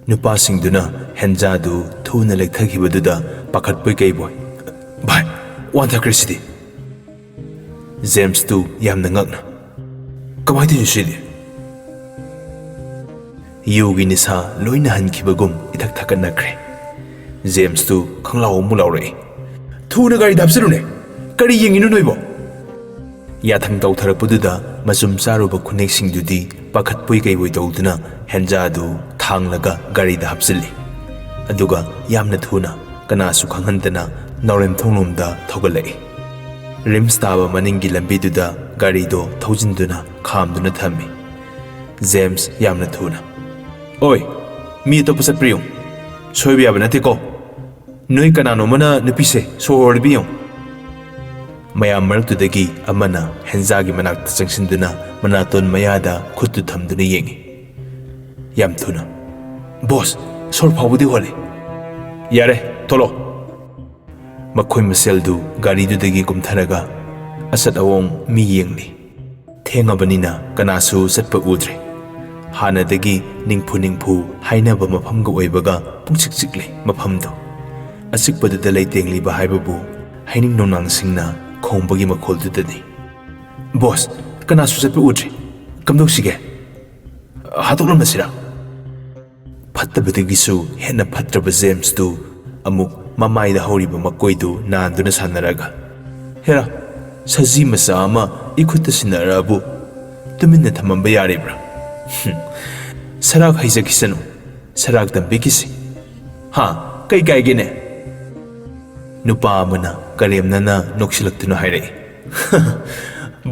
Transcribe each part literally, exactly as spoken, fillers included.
ꯅꯨꯄꯥꯁꯤꯡꯗꯨꯅ ꯍꯦꯟꯖꯥꯗꯨ ꯊꯨꯅ ꯂꯦꯛꯊꯈꯤꯕꯗꯨꯗ ꯄꯥꯈꯠꯄꯣꯏ ꯀꯩꯕꯣꯏ, "ꯚꯥꯏ, ꯋꯥꯟꯊꯈ꯭ꯔꯦ ꯁꯤꯗꯤ!" ꯖꯦꯝꯁꯇꯨ ꯌꯥꯝꯅ ꯉꯛꯅ, "ꯀꯃꯥꯏꯅ ꯇꯧꯔꯤꯅꯣ ꯁꯤꯗꯤ?" ꯌꯨꯒꯤ ꯅꯤꯁꯥ ꯂꯣꯏꯅ ꯍꯟꯈꯤꯕꯒꯨꯝ ꯏꯊꯛ ꯊꯛꯀꯠꯅꯈ꯭ꯔꯦ꯫ ꯖꯦꯝꯁꯇꯨ ꯈꯪꯂꯥꯎ ꯑꯃꯨꯛ ꯂꯥꯎꯔꯛꯏ, "ꯊꯨꯅ ꯒꯥꯔꯤꯗ ꯍꯥꯞꯆꯤꯜꯂꯨꯅꯦ! ꯀꯔꯤ ꯌꯦꯡꯉꯤꯅꯣ ꯅꯣꯏꯕꯣ?" ꯌꯥꯊꯪ ꯇꯧꯊꯔꯛꯄꯗꯨꯗ ꯃꯆꯨꯝ ꯆꯥꯔꯨꯕ ꯈꯨꯅꯦꯛꯁꯤꯡꯗꯨꯗꯤ ꯄꯥꯈꯠꯄꯣꯏ ꯀꯩꯕꯣꯏ ꯇꯧꯗꯨꯅ ꯍꯦꯟꯖꯥꯗꯨ ꯊꯥꯡꯂꯒ ꯒꯥꯔꯤꯗ ꯍꯥꯞꯆꯤꯜꯂꯤ꯫ ꯑꯗꯨꯒ ꯌꯥꯝꯅ ꯊꯨꯅ, ꯀꯅꯥꯁꯨ ꯈꯪꯍꯟꯗꯅ ꯅꯥꯎꯔꯦꯝꯊꯣꯡꯂꯣꯝꯗ ꯊꯧꯒꯠꯂꯛꯏ꯫ ꯔꯤꯝꯁ ꯇꯥꯕ ꯃꯅꯤꯡꯒꯤ ꯂꯝꯕꯤꯗꯨꯗ ꯒꯥꯔꯤꯗꯣ ꯊꯧꯖꯤꯟꯗꯨꯅ ꯈꯥꯝꯗꯨꯅ ꯊꯝꯃꯤ꯫ ꯖꯦꯝꯁ ꯌꯥꯝꯅ ꯊꯨꯅ, "ꯑꯣꯏ, ꯃꯤ ꯑꯇꯣꯞꯄ ꯆꯠꯄ꯭ꯔꯥ ꯌꯦꯡꯉꯨ꯫ ꯁꯣꯏꯕ ꯌꯥꯕ ꯅꯠꯇꯦꯀꯣ꯫ ꯅꯣꯏ ꯀꯅꯥꯅꯣꯝꯃꯅ ꯅꯨꯄꯤꯁꯦ ꯁꯣꯔ ꯍꯣꯔꯕꯤ ꯌꯦꯡꯉꯨ!" ꯃꯌꯥꯝ ꯃꯔꯛꯇꯨꯗꯒꯤ ꯑꯃꯅ ꯍꯦꯟꯖꯥꯒꯤ ꯃꯅꯥꯛꯇ ꯆꯪꯁꯤꯟꯗꯨꯅ ꯃꯅꯥꯇꯣꯟ ꯃꯌꯥꯗ ꯈꯨꯠꯇꯨ ꯊꯝꯗꯨꯅ ꯌꯦꯡꯉꯤ꯫ ꯌꯥꯝ ꯊꯨꯅ, "ꯕꯣꯁ, ꯁꯣꯔ ꯐꯥꯎꯕꯗꯤ ꯍꯣꯜꯂꯤ꯫ ꯌꯥꯔꯦ, ꯊꯣꯛꯂꯛꯑꯣ!" ꯃꯈꯣꯏ ꯃꯁꯦꯜꯗꯨ ꯒꯥꯔꯤꯗꯨꯗꯒꯤ ꯀꯨꯝꯊꯔꯒ ꯑꯆꯠ ꯑꯋꯣꯡ ꯃꯤ ꯌꯦꯡꯂꯤ꯫ ꯊꯦꯡꯉꯕꯅꯤꯅ ꯀꯅꯥꯁꯨ ꯆꯠꯄ ꯎꯗ꯭ꯔꯦ꯫ ꯍꯥꯟꯅꯗꯒꯤ ꯅꯤꯡꯐꯨ ꯅꯤꯡꯐꯨ ꯍꯥꯏꯅꯕ ꯃꯐꯝꯒ ꯑꯣꯏꯕꯒ ꯄꯨꯡꯆꯤꯛ ꯆꯤꯛꯂꯤ ꯃꯐꯝꯗꯨ꯫ ꯑꯆꯤꯛꯄꯗꯨꯗ ꯂꯩꯇꯦꯡꯂꯤꯕ ꯍꯥꯏꯕꯕꯨ ꯍꯩꯅꯤꯡ ꯅꯣꯡꯅꯥꯡꯁꯤꯡꯅ ꯈꯣꯡꯕꯒꯤ ꯃꯈꯣꯜꯗꯨꯗꯅꯤ꯫ "ꯕꯣꯁ, ꯀꯅꯥꯁꯨ ꯆꯠꯄ ꯎꯗ꯭ꯔꯤ꯫ ꯀꯝꯗꯧꯁꯤꯒꯦ? ꯍꯥꯠꯇꯣꯛꯂꯝꯃꯁꯤꯔꯥ?" ꯐꯠꯇꯕꯗꯒꯤꯁꯨ ꯍꯦꯟꯅ ꯐꯠꯇ꯭ꯔꯕ ꯖꯦꯝꯁꯇꯨ ꯑꯃꯨꯛ ꯃꯃꯥꯏꯗ ꯍꯧꯔꯤꯕ ꯃꯀꯣꯏꯗꯨ ꯅꯥꯟꯗꯨꯅ ꯁꯥꯟꯅꯔꯒ, "ꯍꯦꯔꯥ, ꯁꯖꯤ ꯃꯆꯥ ꯑꯃ ꯏꯈꯨꯠꯇ ꯁꯤꯟꯅꯔꯛꯑꯕꯨ ꯇꯨꯃꯤꯟꯅ ꯊꯝꯃꯝꯕ ꯌꯥꯔꯤꯕ꯭ꯔꯥ? ꯍꯨꯝ, ꯁꯔꯥꯛ ꯍꯩꯖꯈꯤꯁꯅꯨ, ꯁꯔꯥꯛ ꯇꯝꯕꯤꯈꯤꯁꯤ꯫ ꯍꯥ, ꯀꯩ ꯀꯥꯏꯒꯦꯅꯦ?" ꯅꯨꯄꯥ ꯑꯃꯅ ꯀꯔꯦꯝꯅꯅ ꯅꯣꯛꯁꯤꯜꯂꯛꯇꯨꯅ ꯍꯥꯏꯔꯛꯏ꯫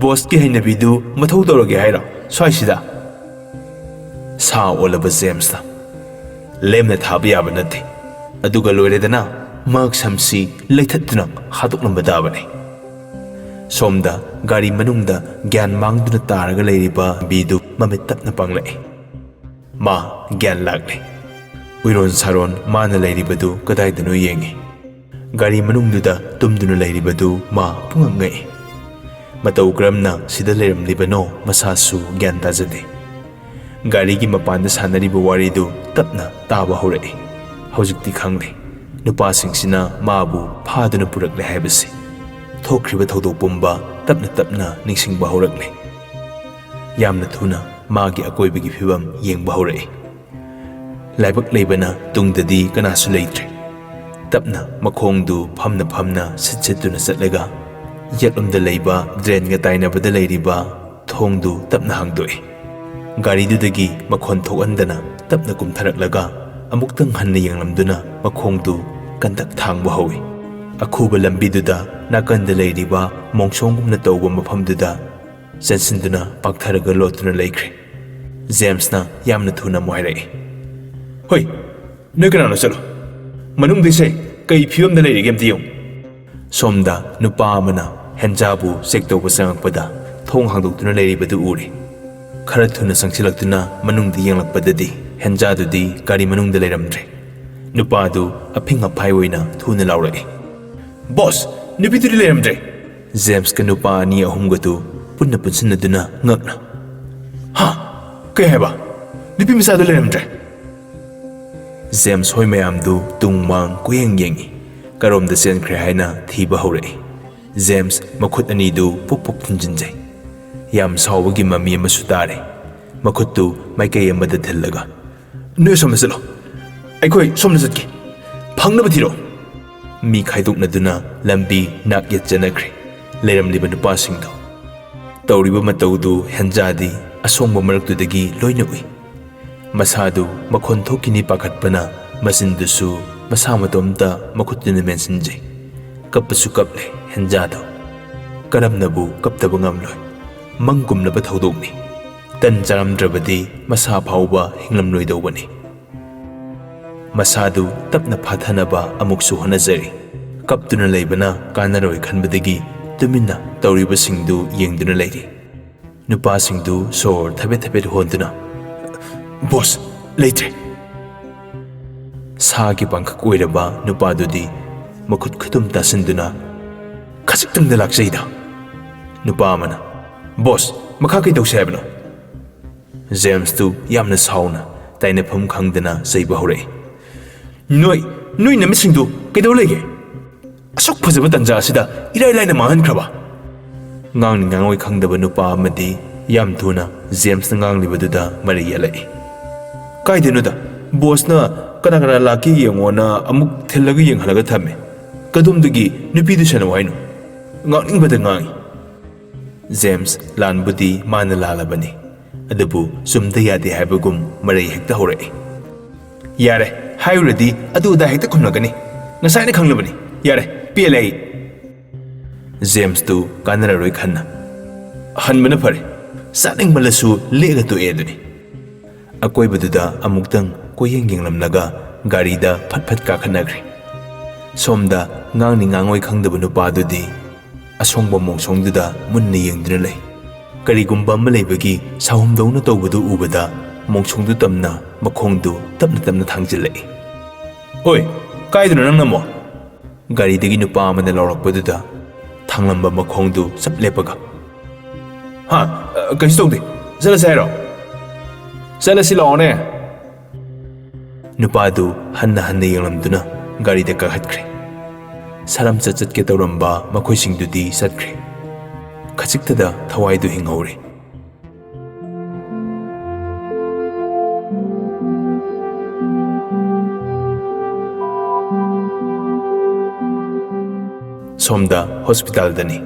"ꯕꯣꯁꯀꯤ ꯍꯩꯅꯕꯤꯗꯨ ꯃꯊꯧ ꯇꯧꯔꯒꯦ ꯍꯥꯏꯔꯣ ꯁ꯭ꯋꯥꯏꯁꯤꯗ?" ꯁꯥ ꯑꯣꯜꯂꯕ ꯖꯦꯝꯁꯇ, "ꯂꯦꯝꯅ ꯊꯥꯕ ꯌꯥꯕ ꯅꯠꯇꯦ꯫ ꯑꯗꯨꯒ ꯂꯣꯏꯔꯦꯗꯅ, ꯃꯍꯛ ꯁꯝꯁꯤ ꯂꯩꯊꯠꯇꯨꯅ ꯍꯥꯠꯇꯣꯛꯂꯝꯕ ꯇꯥꯕꯅꯤ꯫" ꯁꯣꯝꯗ ꯒꯥꯔꯤ ꯃꯅꯨꯡꯗ ꯒ꯭ꯌꯥꯟ ꯃꯥꯡꯗꯨꯅ ꯇꯥꯔꯒ ꯂꯩꯔꯤꯕ ꯕꯤꯗꯨ ꯃꯃꯤꯠ ꯇꯞꯅ ꯄꯥꯡꯂꯛꯏ꯫ ꯃꯥ ꯒ꯭ꯌꯥꯟ ꯂꯥꯛꯂꯦ꯫ ꯎꯏꯔꯣꯟ ꯁꯥꯔꯣꯟ ꯃꯥꯅ ꯂꯩꯔꯤꯕꯗꯨ ꯀꯗꯥꯏꯗꯅꯣ ꯌꯦꯡꯉꯤ꯫ ꯒꯥꯔꯤ ꯃꯅꯨꯡꯗꯨꯗ ꯇꯨꯝꯗꯨꯅ ꯂꯩꯔꯤꯕꯗꯨ ꯃꯥ ꯄꯨꯡꯉꯛ ꯉꯛꯏ꯫ ꯃꯇꯧ ꯀꯔꯝꯅ ꯁꯤꯗ ꯂꯩꯔꯝꯂꯤꯕꯅꯣ ꯃꯁꯥꯁꯨ ꯒ꯭ꯌꯥꯟ ꯇꯥꯖꯗꯦ꯫ ꯒꯥꯔꯤꯒꯤ ꯃꯄꯥꯟꯗ ꯁꯥꯟꯅꯔꯤꯕ ꯋꯥꯔꯤꯗꯨ ꯇꯞꯅ ꯇꯥꯕ ꯍꯧꯔꯛꯏ꯫ ꯍꯧꯖꯤꯛꯇꯤ ꯈꯪꯂꯦ, ꯅꯨꯄꯥꯁꯤꯡꯁꯤꯅ ꯃꯥꯕꯨ ꯐꯥꯗꯨꯅ ꯄꯨꯔꯛꯂꯦ ꯍꯥꯏꯕꯁꯤ꯫ ꯊꯣꯛꯈ꯭ꯔꯤꯕ ꯊꯧꯗꯣꯛ ꯄꯨꯝꯕ ꯇꯞꯅ ꯇꯞꯅ ꯅꯤꯡꯁꯤꯡꯕ ꯍꯧꯔꯛꯂꯦ꯫ ꯌꯥꯝꯅ ꯊꯨꯅ ꯃꯥꯒꯤ ꯑꯀꯣꯏꯕꯒꯤ ꯐꯤꯕꯝ ꯌꯦꯡꯕ ꯍꯧꯔꯛꯏ꯫ ꯂꯥꯏꯕꯛ ꯂꯩꯕꯅ ꯇꯨꯡꯗꯗꯤ ꯀꯅꯥꯁꯨ ꯂꯩꯇ꯭ꯔꯦ꯫ ꯇꯞꯅ ꯃꯈꯣꯡꯗꯨ ꯐꯝꯅ ꯐꯝꯅ ꯁꯤꯠ ꯁꯤꯠꯇꯨꯅ ꯆꯠꯂꯒ ꯌꯦꯠꯂꯣꯝꯗ ꯂꯩꯕ ꯗ꯭ꯔꯦꯟꯒ ꯇꯥꯏꯅꯕꯗ ꯂꯩꯔꯤꯕ ꯊꯣꯡꯗꯨ ꯇꯞꯅ ꯍꯥꯡꯗꯣꯛꯏ꯫ ꯒꯥꯔꯤꯗꯨꯗꯒꯤ ꯃꯈꯣꯟ ꯊꯣꯛꯍꯟꯗꯅ ꯇꯞꯅ ꯀꯨꯝꯊꯔꯛꯂꯒ ꯑꯃꯨꯛꯇꯪ ꯍꯟꯅ ꯌꯦꯡꯂꯝꯗꯨꯅ ꯃꯈꯣꯡꯗꯨ ꯀꯟꯗꯛ ꯊꯥꯡꯕ ꯍꯧꯏ꯫ ꯑꯈꯨꯕ ꯂꯝꯕꯤꯗꯨꯗ ꯅꯥꯀꯟꯗ ꯂꯩꯔꯤꯕ ꯃꯣꯡꯁꯣꯡꯒꯨꯝꯅ ꯇꯧꯕ ꯃꯐꯝꯗꯨꯗ ꯆꯦꯟꯁꯤꯟꯗꯨꯅ ꯄꯥꯛꯊꯔꯒ ꯂꯣꯠꯇꯨꯅ ꯂꯩꯈ꯭ꯔꯦ꯫ ꯖꯦꯝꯁꯅ ꯌꯥꯝꯅ ꯊꯨꯅ ꯑꯃꯨꯛ ꯍꯥꯏꯔꯛꯏ, "ꯍꯣꯏ, ꯅꯣꯏ ꯀꯅꯥꯅꯣ? ꯆꯠꯂꯣ꯫ ꯃꯅꯨꯡꯗꯩꯁꯦ ꯀꯩ ꯐꯤꯕꯝꯗ ꯂꯩꯔꯤꯒꯦ ꯑꯝꯇ ꯌꯦꯡꯉꯨ꯫" ꯁꯣꯝꯗ ꯅꯨꯄꯥ ꯑꯃꯅ ꯍꯦꯟꯖꯥꯕꯨ ꯆꯦꯛ ꯇꯧꯕ ꯆꯪꯉꯛꯄꯗ ꯊꯣꯡ ꯍꯥꯡꯗꯣꯛꯇꯨꯅ ꯂꯩꯔꯤꯕꯗꯨ ꯎꯔꯦ꯫ ꯈꯔ ꯊꯨꯅ ꯆꯪꯁꯤꯜꯂꯛꯇꯨꯅ ꯃꯅꯨꯡꯗ ꯌꯦꯡꯂꯛꯄꯗꯗꯤ ꯍꯦꯟꯖꯥꯗꯨꯗꯤ ꯒꯥꯔꯤ ꯃꯅꯨꯡꯗ ꯂꯩꯔꯝꯗ꯭ꯔꯦ꯫ ꯅꯨꯄꯥꯗꯨ ꯑꯐꯤꯡ ꯑꯐꯥꯏ ꯑꯣꯏꯅ ꯊꯨꯅ ꯂꯥꯎꯔꯛꯏ, "ꯕꯣꯁ, ꯅꯨꯄꯤꯗꯨꯗꯤ ꯂꯩꯔꯝꯗ꯭ꯔꯦ!" ꯖꯦꯝꯁꯀ ꯅꯨꯄꯥ ꯑꯅꯤ ꯑꯍꯨꯝꯒꯗꯨ ꯄꯨꯟꯅ ꯄꯨꯟꯁꯤꯟꯅꯗꯨꯅ ꯉꯛꯅ, "ꯍꯥ? ꯀꯩ ꯍꯥꯏꯕ? ꯅꯨꯄꯤ ꯃꯆꯥꯗꯨ ꯂꯩꯔꯝꯗ꯭ꯔꯦ?" ꯖꯦꯝꯁ ꯍꯣꯏ ꯃꯌꯥꯝꯗꯨ ꯇꯨꯡ ꯃꯥꯡ ꯀꯣꯏꯌꯦꯡ ꯌꯦꯡꯏ꯫ ꯀꯔꯣꯝꯗ ꯆꯦꯟꯈ꯭ꯔꯦ ꯍꯥꯏꯅ ꯊꯤꯕ ꯍꯧꯔꯛꯏ꯫ ꯖꯦꯝꯁ ꯃꯈꯨꯠ ꯑꯅꯤꯗꯨ ꯄꯨꯞ ꯄꯨꯞ ꯊꯤꯟꯖꯤꯟꯖꯩ꯫ ꯌꯥꯝ ꯁꯥꯎꯕꯒꯤ ꯃꯃꯤ ꯑꯃꯁꯨ ꯇꯥꯔꯦ꯫ ꯃꯈꯨꯠꯇꯨ ꯃꯥꯏꯀꯩ ꯑꯃꯗ ꯊꯤꯜꯂꯒ, "ꯅꯣꯏ ꯑꯁꯣꯝꯗ ꯆꯠꯂꯣ꯫ ꯑꯩꯈꯣꯏ ꯁꯣꯝꯗ ꯆꯠꯀꯦ꯫ ꯐꯪꯅꯕ ꯊꯤꯔꯛꯑꯣ꯫" ꯃꯤ ꯈꯥꯏꯗꯣꯛꯅꯗꯨꯅ ꯂꯝꯕꯤ ꯅꯥꯛ ꯌꯦꯠ ꯆꯠꯅꯈ꯭ꯔꯦ꯫ ꯂꯩꯔꯝꯂꯤꯕ ꯅꯨꯄꯥꯁꯤꯡꯗꯣ ꯇꯧꯔꯤꯕ ꯃꯇꯧꯗꯨ ꯍꯦꯟꯖꯥꯗꯤ ꯑꯁꯣꯡꯕ ꯃꯔꯛꯇꯨꯗꯒꯤ ꯂꯣꯏꯅ ꯎꯏ꯫ ꯃꯁꯥꯗꯨ ꯃꯈꯣꯟ ꯊꯣꯛꯈꯤꯅꯤ ꯄꯥꯈꯠꯄꯅ ꯃꯆꯤꯟꯗꯨꯁꯨ ꯃꯁꯥ ꯃꯇꯣꯝꯇ ꯃꯈꯨꯠꯇꯨꯅ ꯃꯦꯟꯁꯤꯟꯖꯩ꯫ ꯀꯞꯄꯁꯨ ꯀꯞꯂꯦ ꯍꯦꯟꯖꯥꯗꯣ꯫ ꯀꯔꯝꯅꯕꯨ ꯀꯞꯇꯕ ꯉꯝꯂꯣꯏ? ꯃꯪꯒꯨꯝꯂꯕ ꯊꯧꯗꯣꯛꯅꯤ꯫ ꯇꯟ ꯆꯥꯔꯝꯗ꯭ꯔꯕꯗꯤ ꯃꯁꯥ ꯐꯥꯎꯕ ꯍꯤꯡꯂꯝꯂꯣꯏꯗꯧꯕꯅꯤ꯫ ꯃꯁꯥꯗꯨ ꯇꯞꯅ ꯐꯥꯊꯅꯕ ꯑꯃꯨꯛꯁꯨ ꯍꯣꯠꯅꯖꯔꯤ꯫ ꯀꯞꯇꯨꯅ ꯂꯩꯕꯅ ꯀꯥꯟꯅꯔꯣꯏ ꯈꯟꯕꯗꯒꯤ ꯇꯨꯃꯤꯟꯅ ꯇꯧꯔꯤꯕꯁꯤꯡꯗꯨ ꯌꯦꯡꯗꯨꯅ ꯂꯩꯔꯤ꯫ ꯅꯨꯄꯥꯁꯤꯡꯗꯨ ꯁꯣꯔ ꯊꯕꯦꯠ ꯊꯕꯦꯠ ꯍꯣꯟꯗꯨꯅ, "ꯕꯣꯁ, ꯂꯩꯇ꯭ꯔꯦ!" ꯁꯥꯒꯤ ꯄꯥꯡꯈꯛ ꯑꯣꯏꯔꯕ ꯅꯨꯄꯥꯗꯨꯗꯤ ꯃꯈꯨꯠ ꯈꯨꯇꯨꯝ ꯇꯥꯁꯤꯟꯗꯨꯅ, "ꯈꯖꯤꯛꯇꯪꯗ ꯂꯥꯛꯆꯩꯗ꯫" ꯅꯨꯄꯥ ꯑꯃꯅ, "ꯕꯣꯁ, ꯃꯈꯥ ꯀꯩ ꯇꯧꯁꯦ ꯍꯥꯏꯕꯅꯣ?" ꯖꯦꯝꯁꯇꯨ ꯌꯥꯝꯅ ꯁꯥꯎꯅ ꯇꯥꯏꯅꯐꯝ ꯈꯪꯗꯅ ꯆꯩꯕ ꯍꯧꯔꯛꯏ꯫ "ꯅꯣꯏ, ꯅꯣꯏ ꯅꯃꯤꯠꯁꯤꯡꯗꯨ ꯀꯩꯗꯧ ꯂꯩꯒꯦ? ꯑꯁꯨꯛ ꯐꯖꯕ ꯇꯟꯖꯥ ꯑꯁꯤꯗ ꯏꯔꯥꯏ ꯂꯥꯏꯅ ꯃꯥꯡꯍꯟꯈ꯭ꯔꯕ?" ꯉꯥꯡꯅꯤ ꯉꯥꯡꯂꯣꯏ ꯈꯪꯗꯕ ꯅꯨꯄꯥ ꯑꯃꯗꯤ ꯌꯥꯝ ꯊꯨꯅ ꯖꯦꯝꯁꯅ ꯉꯥꯡꯂꯤꯕꯗꯨꯗ ꯃꯔꯩ ꯌꯦꯜꯂꯛꯏ꯫ "ꯀꯥꯏꯗꯩꯅꯣꯗ? ꯕꯣꯁꯅ ꯀꯅꯥ ꯀꯅꯥ ꯂꯥꯛꯀꯦ ꯌꯦꯡꯉꯣꯅ ꯑꯃꯨꯛ ꯊꯤꯜꯂꯒ ꯌꯦꯡꯍꯜꯂꯒ ꯊꯝꯃꯦ꯫ ꯀꯗꯣꯝꯗꯒꯤ ꯅꯨꯄꯤꯗꯨ ꯁꯥꯟꯅꯧ ꯍꯥꯏꯅꯣ? ꯉꯥꯡꯅꯤꯡꯕꯗ ꯉꯥꯡꯉꯤ꯫" ꯖꯦꯝꯁ ꯂꯥꯟꯕꯨꯗꯤ ꯃꯥꯅ ꯂꯥꯜꯂꯕꯅꯤ, ꯑꯗꯨꯕꯨ ꯆꯨꯝꯗ ꯌꯥꯗꯦ ꯍꯥꯏꯕꯒꯨꯝ ꯃꯔꯩ ꯍꯦꯛꯇ ꯍꯧꯔꯛꯏ꯫ "ꯌꯥꯔꯦ, ꯍꯥꯏꯔꯨꯔꯗꯤ ꯑꯗꯨ ꯑꯗꯥ ꯍꯦꯛꯇ ꯈꯨꯝꯂꯛꯀꯅꯤ꯫ ꯉꯁꯥꯏꯅ ꯈꯪꯂꯕꯅꯤ꯫ ꯌꯥꯔꯦ, ꯄꯦꯜꯂꯦ ꯑꯩ꯫" ꯖꯦꯝꯁꯇꯨ ꯀꯥꯟꯅꯔꯔꯣꯏ ꯈꯟꯅ ꯍꯟꯕꯅ ꯐꯔꯦ꯫ ꯆꯥꯅꯤꯡꯃꯜꯂꯁꯨ ꯂꯦꯛꯑꯒ ꯇꯣꯛꯑꯦ ꯑꯗꯨꯅꯤ꯫ ꯑꯀꯣꯏꯕꯗꯨꯗ ꯑꯃꯨꯛꯇꯪ ꯀꯣꯏꯌꯦꯡ ꯌꯦꯡꯂꯝꯂꯒ ꯒꯥꯔꯤꯗ ꯐꯠ ꯐꯠ ꯀꯥꯈꯠꯅꯈ꯭ꯔꯦ꯫ ꯁꯣꯝꯗ ꯉꯥꯡꯅꯤ ꯉꯥꯡꯉꯣꯏ ꯈꯪꯗꯕ ꯅꯨꯄꯥꯗꯨꯗꯤ ꯑꯁꯣꯡꯕ ꯃꯣꯡꯁꯣꯡꯗꯨꯗ ꯃꯨꯟꯅ ꯌꯦꯡꯗꯨꯅ ꯂꯩ꯫ ꯀꯔꯤꯒꯨꯝꯕ ꯑꯃ ꯂꯩꯕꯒꯤ ꯁꯥꯍꯨꯝꯗꯧꯅ ꯇꯧꯕꯗꯨ ꯎꯕꯗ ꯃꯣꯡꯁꯣꯡꯗꯨ ꯇꯝꯅ ꯃꯈꯣꯡꯗꯨ ꯇꯞꯅ ꯇꯞꯅ ꯊꯥꯡꯖꯤꯜꯂꯛꯏ꯫ "ꯑꯣꯏ, ꯀꯥꯏꯗꯅꯣ ꯅꯪꯅ ꯑꯃꯨꯛ?" ꯒꯥꯔꯤꯗꯒꯤ ꯅꯨꯄꯥ ꯑꯃꯅ ꯂꯥꯎꯔꯛꯄꯗꯨꯗ ꯊꯥꯡꯂꯝꯕ ꯃꯈꯣꯡꯗꯨ ꯆꯞ ꯂꯦꯞꯄꯒ, "ꯍꯥ? ꯑ, ꯀꯩꯁꯨ ꯇꯧꯗꯦ꯫ ꯆꯠꯂꯁꯤ ꯍꯥꯏꯔꯣ? ꯆꯠꯂꯁꯤ ꯂꯥꯛꯑꯣꯅꯦ꯫" ꯅꯨꯄꯥꯗꯨ ꯍꯟꯅ ꯍꯟꯅ ꯌꯦꯡꯂꯝꯗꯨꯅ ꯒꯥꯔꯤꯗ ꯀꯥꯈꯠꯈ꯭ꯔꯦ꯫ ꯁꯥꯔꯝꯆꯠ ꯆꯠꯀꯦ ꯇꯧꯔꯝꯕ ꯃꯈꯣꯏꯁꯤꯡꯗꯨꯗꯤ ꯆꯠꯈ꯭ꯔꯦ꯫ ꯈꯖꯤꯛꯇꯗ ꯊꯋꯥꯏꯗꯨ ꯍꯤꯡꯍꯧꯔꯦ꯫ ꯁꯣꯝꯗ ꯍꯣꯁꯄꯤꯇꯥꯜꯗꯅꯤ꯫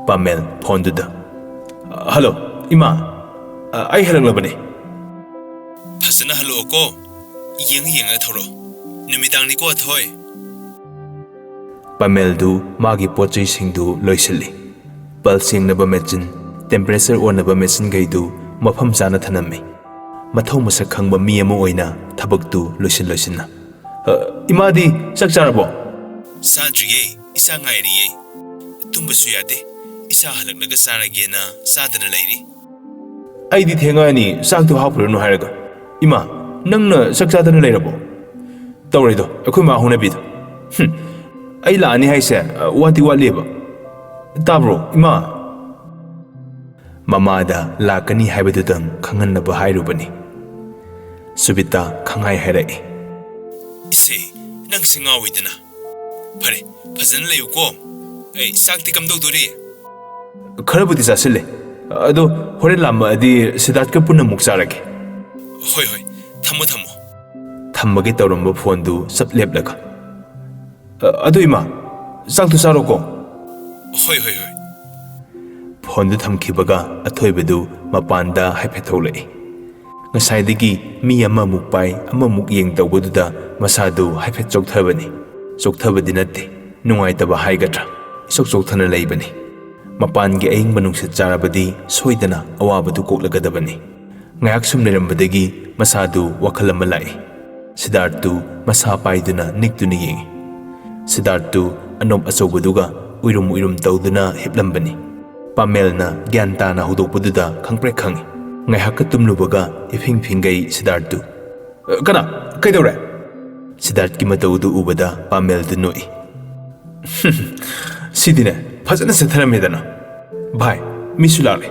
ꯄꯥꯃꯦꯜ ꯐꯣꯟꯗꯨꯗ, "ꯍꯜꯂꯣ, ꯏꯃꯥ, ꯑꯩ ꯍꯜꯂꯛꯂꯕꯅꯤ꯫" "ꯐꯖꯅ ꯍꯜꯂꯛꯑꯣꯀꯣ꯫ ꯌꯦꯡꯉ ꯌꯦꯡꯉ ꯊꯧꯔꯛꯑꯣ꯫ ꯅꯨꯃꯤꯗꯥꯡꯅꯤꯀꯣ, ꯑꯊꯣꯏ꯫" ꯄꯥꯃꯦꯜꯗꯨ ꯃꯥꯒꯤ ꯄꯣꯠ ꯆꯩꯁꯤꯡꯗꯨ ꯂꯣꯏꯁꯤꯜꯂꯤ꯫ ꯄꯜꯁ ꯌꯦꯡꯅꯕ ꯃꯦꯆꯤꯟ, ꯇꯦꯝꯄꯔꯦꯆꯔ ꯑꯣꯟꯅꯕ ꯃꯦꯆꯤꯟꯈꯩꯗꯨ ꯃꯐꯝ ꯆꯥꯅ ꯊꯅꯝꯃꯤ꯫ ꯃꯊꯧ ꯃꯁꯛ ꯈꯪꯕ ꯃꯤ ꯑꯃ ꯑꯣꯏꯅ ꯊꯕꯛꯇꯨ ꯂꯣꯏꯁꯤꯟ ꯂꯣꯏꯁꯤꯟꯅ, "ꯑ, ꯏꯃꯥꯗꯤ ꯆꯥꯛ ꯆꯥꯔꯕꯣ?" "ꯆꯥꯗ꯭ꯔꯤꯌꯦ, ꯏꯆꯥ ꯉꯥꯏꯔꯤꯌꯦ꯫ ꯇꯨꯝꯕꯁꯨ ꯌꯥꯗꯦ, ꯏꯆꯥ ꯍꯜꯂꯛꯂꯒ ꯆꯥꯔꯒꯦꯅ ꯆꯥꯗꯅ ꯂꯩꯔꯤ꯫" "ꯑꯩꯗꯤ ꯊꯦꯡꯉꯛꯑꯅꯤ, ꯆꯥꯛꯇꯣ ꯍꯥꯞꯈ꯭ꯔꯅꯨ ꯍꯥꯏꯔꯒ꯫ ꯏꯃꯥ, ꯅꯪꯅ ꯆꯥꯛ ꯆꯥꯗꯅ ꯂꯩꯔꯕꯣ?" "ꯇꯧꯔꯦꯗꯣ, ꯑꯩꯈꯣꯏ ꯃꯥ ꯍꯧꯅꯕꯤꯗꯣ꯫ ꯍꯨꯝ, ꯑꯩ ꯂꯥꯛꯑꯅꯤ ꯍꯥꯏꯁꯦ, ꯑ, ꯋꯥꯠꯇꯤ ꯋꯥꯠꯂꯤꯕ꯫ ꯇꯥꯕ꯭ꯔꯣ, ꯏꯃꯥ?" ꯃꯃꯥꯗ ꯂꯥꯛꯀꯅꯤ ꯍꯥꯏꯕꯗꯨꯗꯪ ꯈꯪꯍꯟꯅꯕ ꯍꯥꯏꯔꯨꯕꯅꯤ꯫ ꯁꯨꯕꯤꯇꯥ ꯈꯪꯍꯥꯏ ꯍꯥꯏꯔꯛꯏ꯫ "ꯏꯁꯦ, ꯅꯪꯁꯦ ꯉꯥꯎꯋꯤꯗꯅ꯫ ꯐꯔꯦ, ꯐꯖꯅ ꯂꯩꯌꯨꯀꯣ꯫ ꯑꯩ ꯆꯥꯛꯇꯤ ꯀꯝꯗꯧꯗꯣꯔꯤ?" "ꯈꯔꯕꯨꯗꯤ ꯆꯥꯁꯤꯜꯂꯦ꯫ ꯑꯗꯣ ꯍꯣꯔꯦꯟ ꯂꯥꯝꯃꯛꯑꯗꯤ ꯁꯤꯗꯥꯔꯠꯀ ꯄꯨꯟꯅ ꯑꯃꯨꯛ ꯆꯥꯔꯒꯦ꯫" "ꯍꯣꯏ, ꯍꯣꯏ, ꯊꯝꯃꯣ, ꯊꯝꯃꯣ꯫" ꯊꯝꯃꯒꯦ ꯇꯧꯔꯝꯕ ꯐꯣꯟꯗꯨ ꯆꯞ ꯂꯦꯞꯂꯒ, "ꯑ, ꯑꯗꯨ ꯏꯃꯥ, ꯆꯥꯛꯇꯨ ꯆꯥꯔꯣꯀꯣ꯫" "ꯍꯣꯏ, ꯍꯣꯏ, ꯍꯣꯏ꯫" ꯐꯣꯟꯗꯨ ꯊꯝꯈꯤꯕꯒ ꯑꯊꯣꯏꯕꯗꯨ ꯃꯄꯥꯟꯗ ꯍꯥꯏꯐꯦꯠ ꯊꯣꯛꯂꯛꯏ꯫ ꯉꯁꯥꯏꯗꯒꯤ ꯃꯤ ꯑꯃꯃꯨꯛ ꯄꯥꯏ, ꯑꯃꯃꯨꯛ ꯌꯦꯡ ꯇꯧꯕꯗꯨꯗ ꯃꯁꯥꯗꯨ ꯍꯥꯏꯐꯦꯠ ꯆꯣꯛꯊꯕꯅꯤ꯫ ꯆꯣꯛꯊꯕꯗꯤ ꯅꯠꯇꯦ, ꯅꯨꯡꯉꯥꯏꯇꯕ ꯍꯥꯏꯒꯗ꯭ꯔꯥ, ꯏꯆꯣꯛ ꯆꯣꯛꯊꯅ ꯂꯩꯕꯅꯤ꯫ ꯃꯄꯥꯟꯒꯤ ꯑꯏꯪꯕ ꯅꯨꯡꯁꯤꯠ ꯆꯥꯔꯕꯗꯤ ꯁꯣꯏꯗꯅ ꯑꯋꯥꯕꯗꯨ ꯀꯣꯛꯂꯒꯗꯕꯅꯤ꯫ ꯉꯥꯏꯍꯥꯛ ꯁꯨꯝ ꯂꯩꯔꯝꯕꯗꯒꯤ ꯃꯁꯥꯗꯨ ꯋꯥꯈꯜ ꯑꯃ ꯂꯥꯛꯏ꯫ ꯁꯤꯗꯥꯔꯠꯇꯨ ꯃꯁꯥ ꯄꯥꯏꯗꯨꯅ ꯅꯤꯛꯇꯨꯅ ꯌꯦꯡꯏ꯫ ꯁꯤꯗꯥꯔꯠꯇꯨ ꯑꯅꯣꯞ ꯑꯆꯧꯕꯗꯨꯒ ꯎꯏꯔꯨꯝ ꯎꯏꯔꯨꯝ ꯇꯧꯗꯨꯅ ꯍꯤꯞꯂꯝꯕꯅꯤ꯫ ꯄꯥꯃꯦꯜꯅ ꯒ꯭ꯌꯥꯟ ꯇꯥꯅ ꯍꯧꯗꯣꯛꯄꯗꯨꯗ ꯈꯪꯄ꯭ꯔꯦꯛ ꯈꯪꯏ꯫ ꯉꯥꯏꯍꯥꯛꯀ ꯇꯨꯝꯂꯨꯕꯒ ꯏꯐꯤꯡ ꯐꯤꯡꯒꯩ ꯁꯤꯗꯥꯔꯠꯇꯨ꯫ "ꯑ, ꯀꯅꯥ? ꯀꯩꯗꯧꯔꯦ?" ꯁꯤꯗꯥꯔꯠꯀꯤ ꯃꯇꯧꯗꯨ ꯎꯕꯗ ꯄꯥꯃꯦꯜꯗꯨ ꯅꯣꯛꯏ꯫ "ꯁꯤꯗꯤꯅꯦ, ꯐꯖꯅ ꯁꯦꯠꯊꯔꯝꯃꯦꯗꯅ꯫ ꯚꯥꯏ, ꯃꯤꯁꯨ ꯂꯥꯛꯂꯦ꯫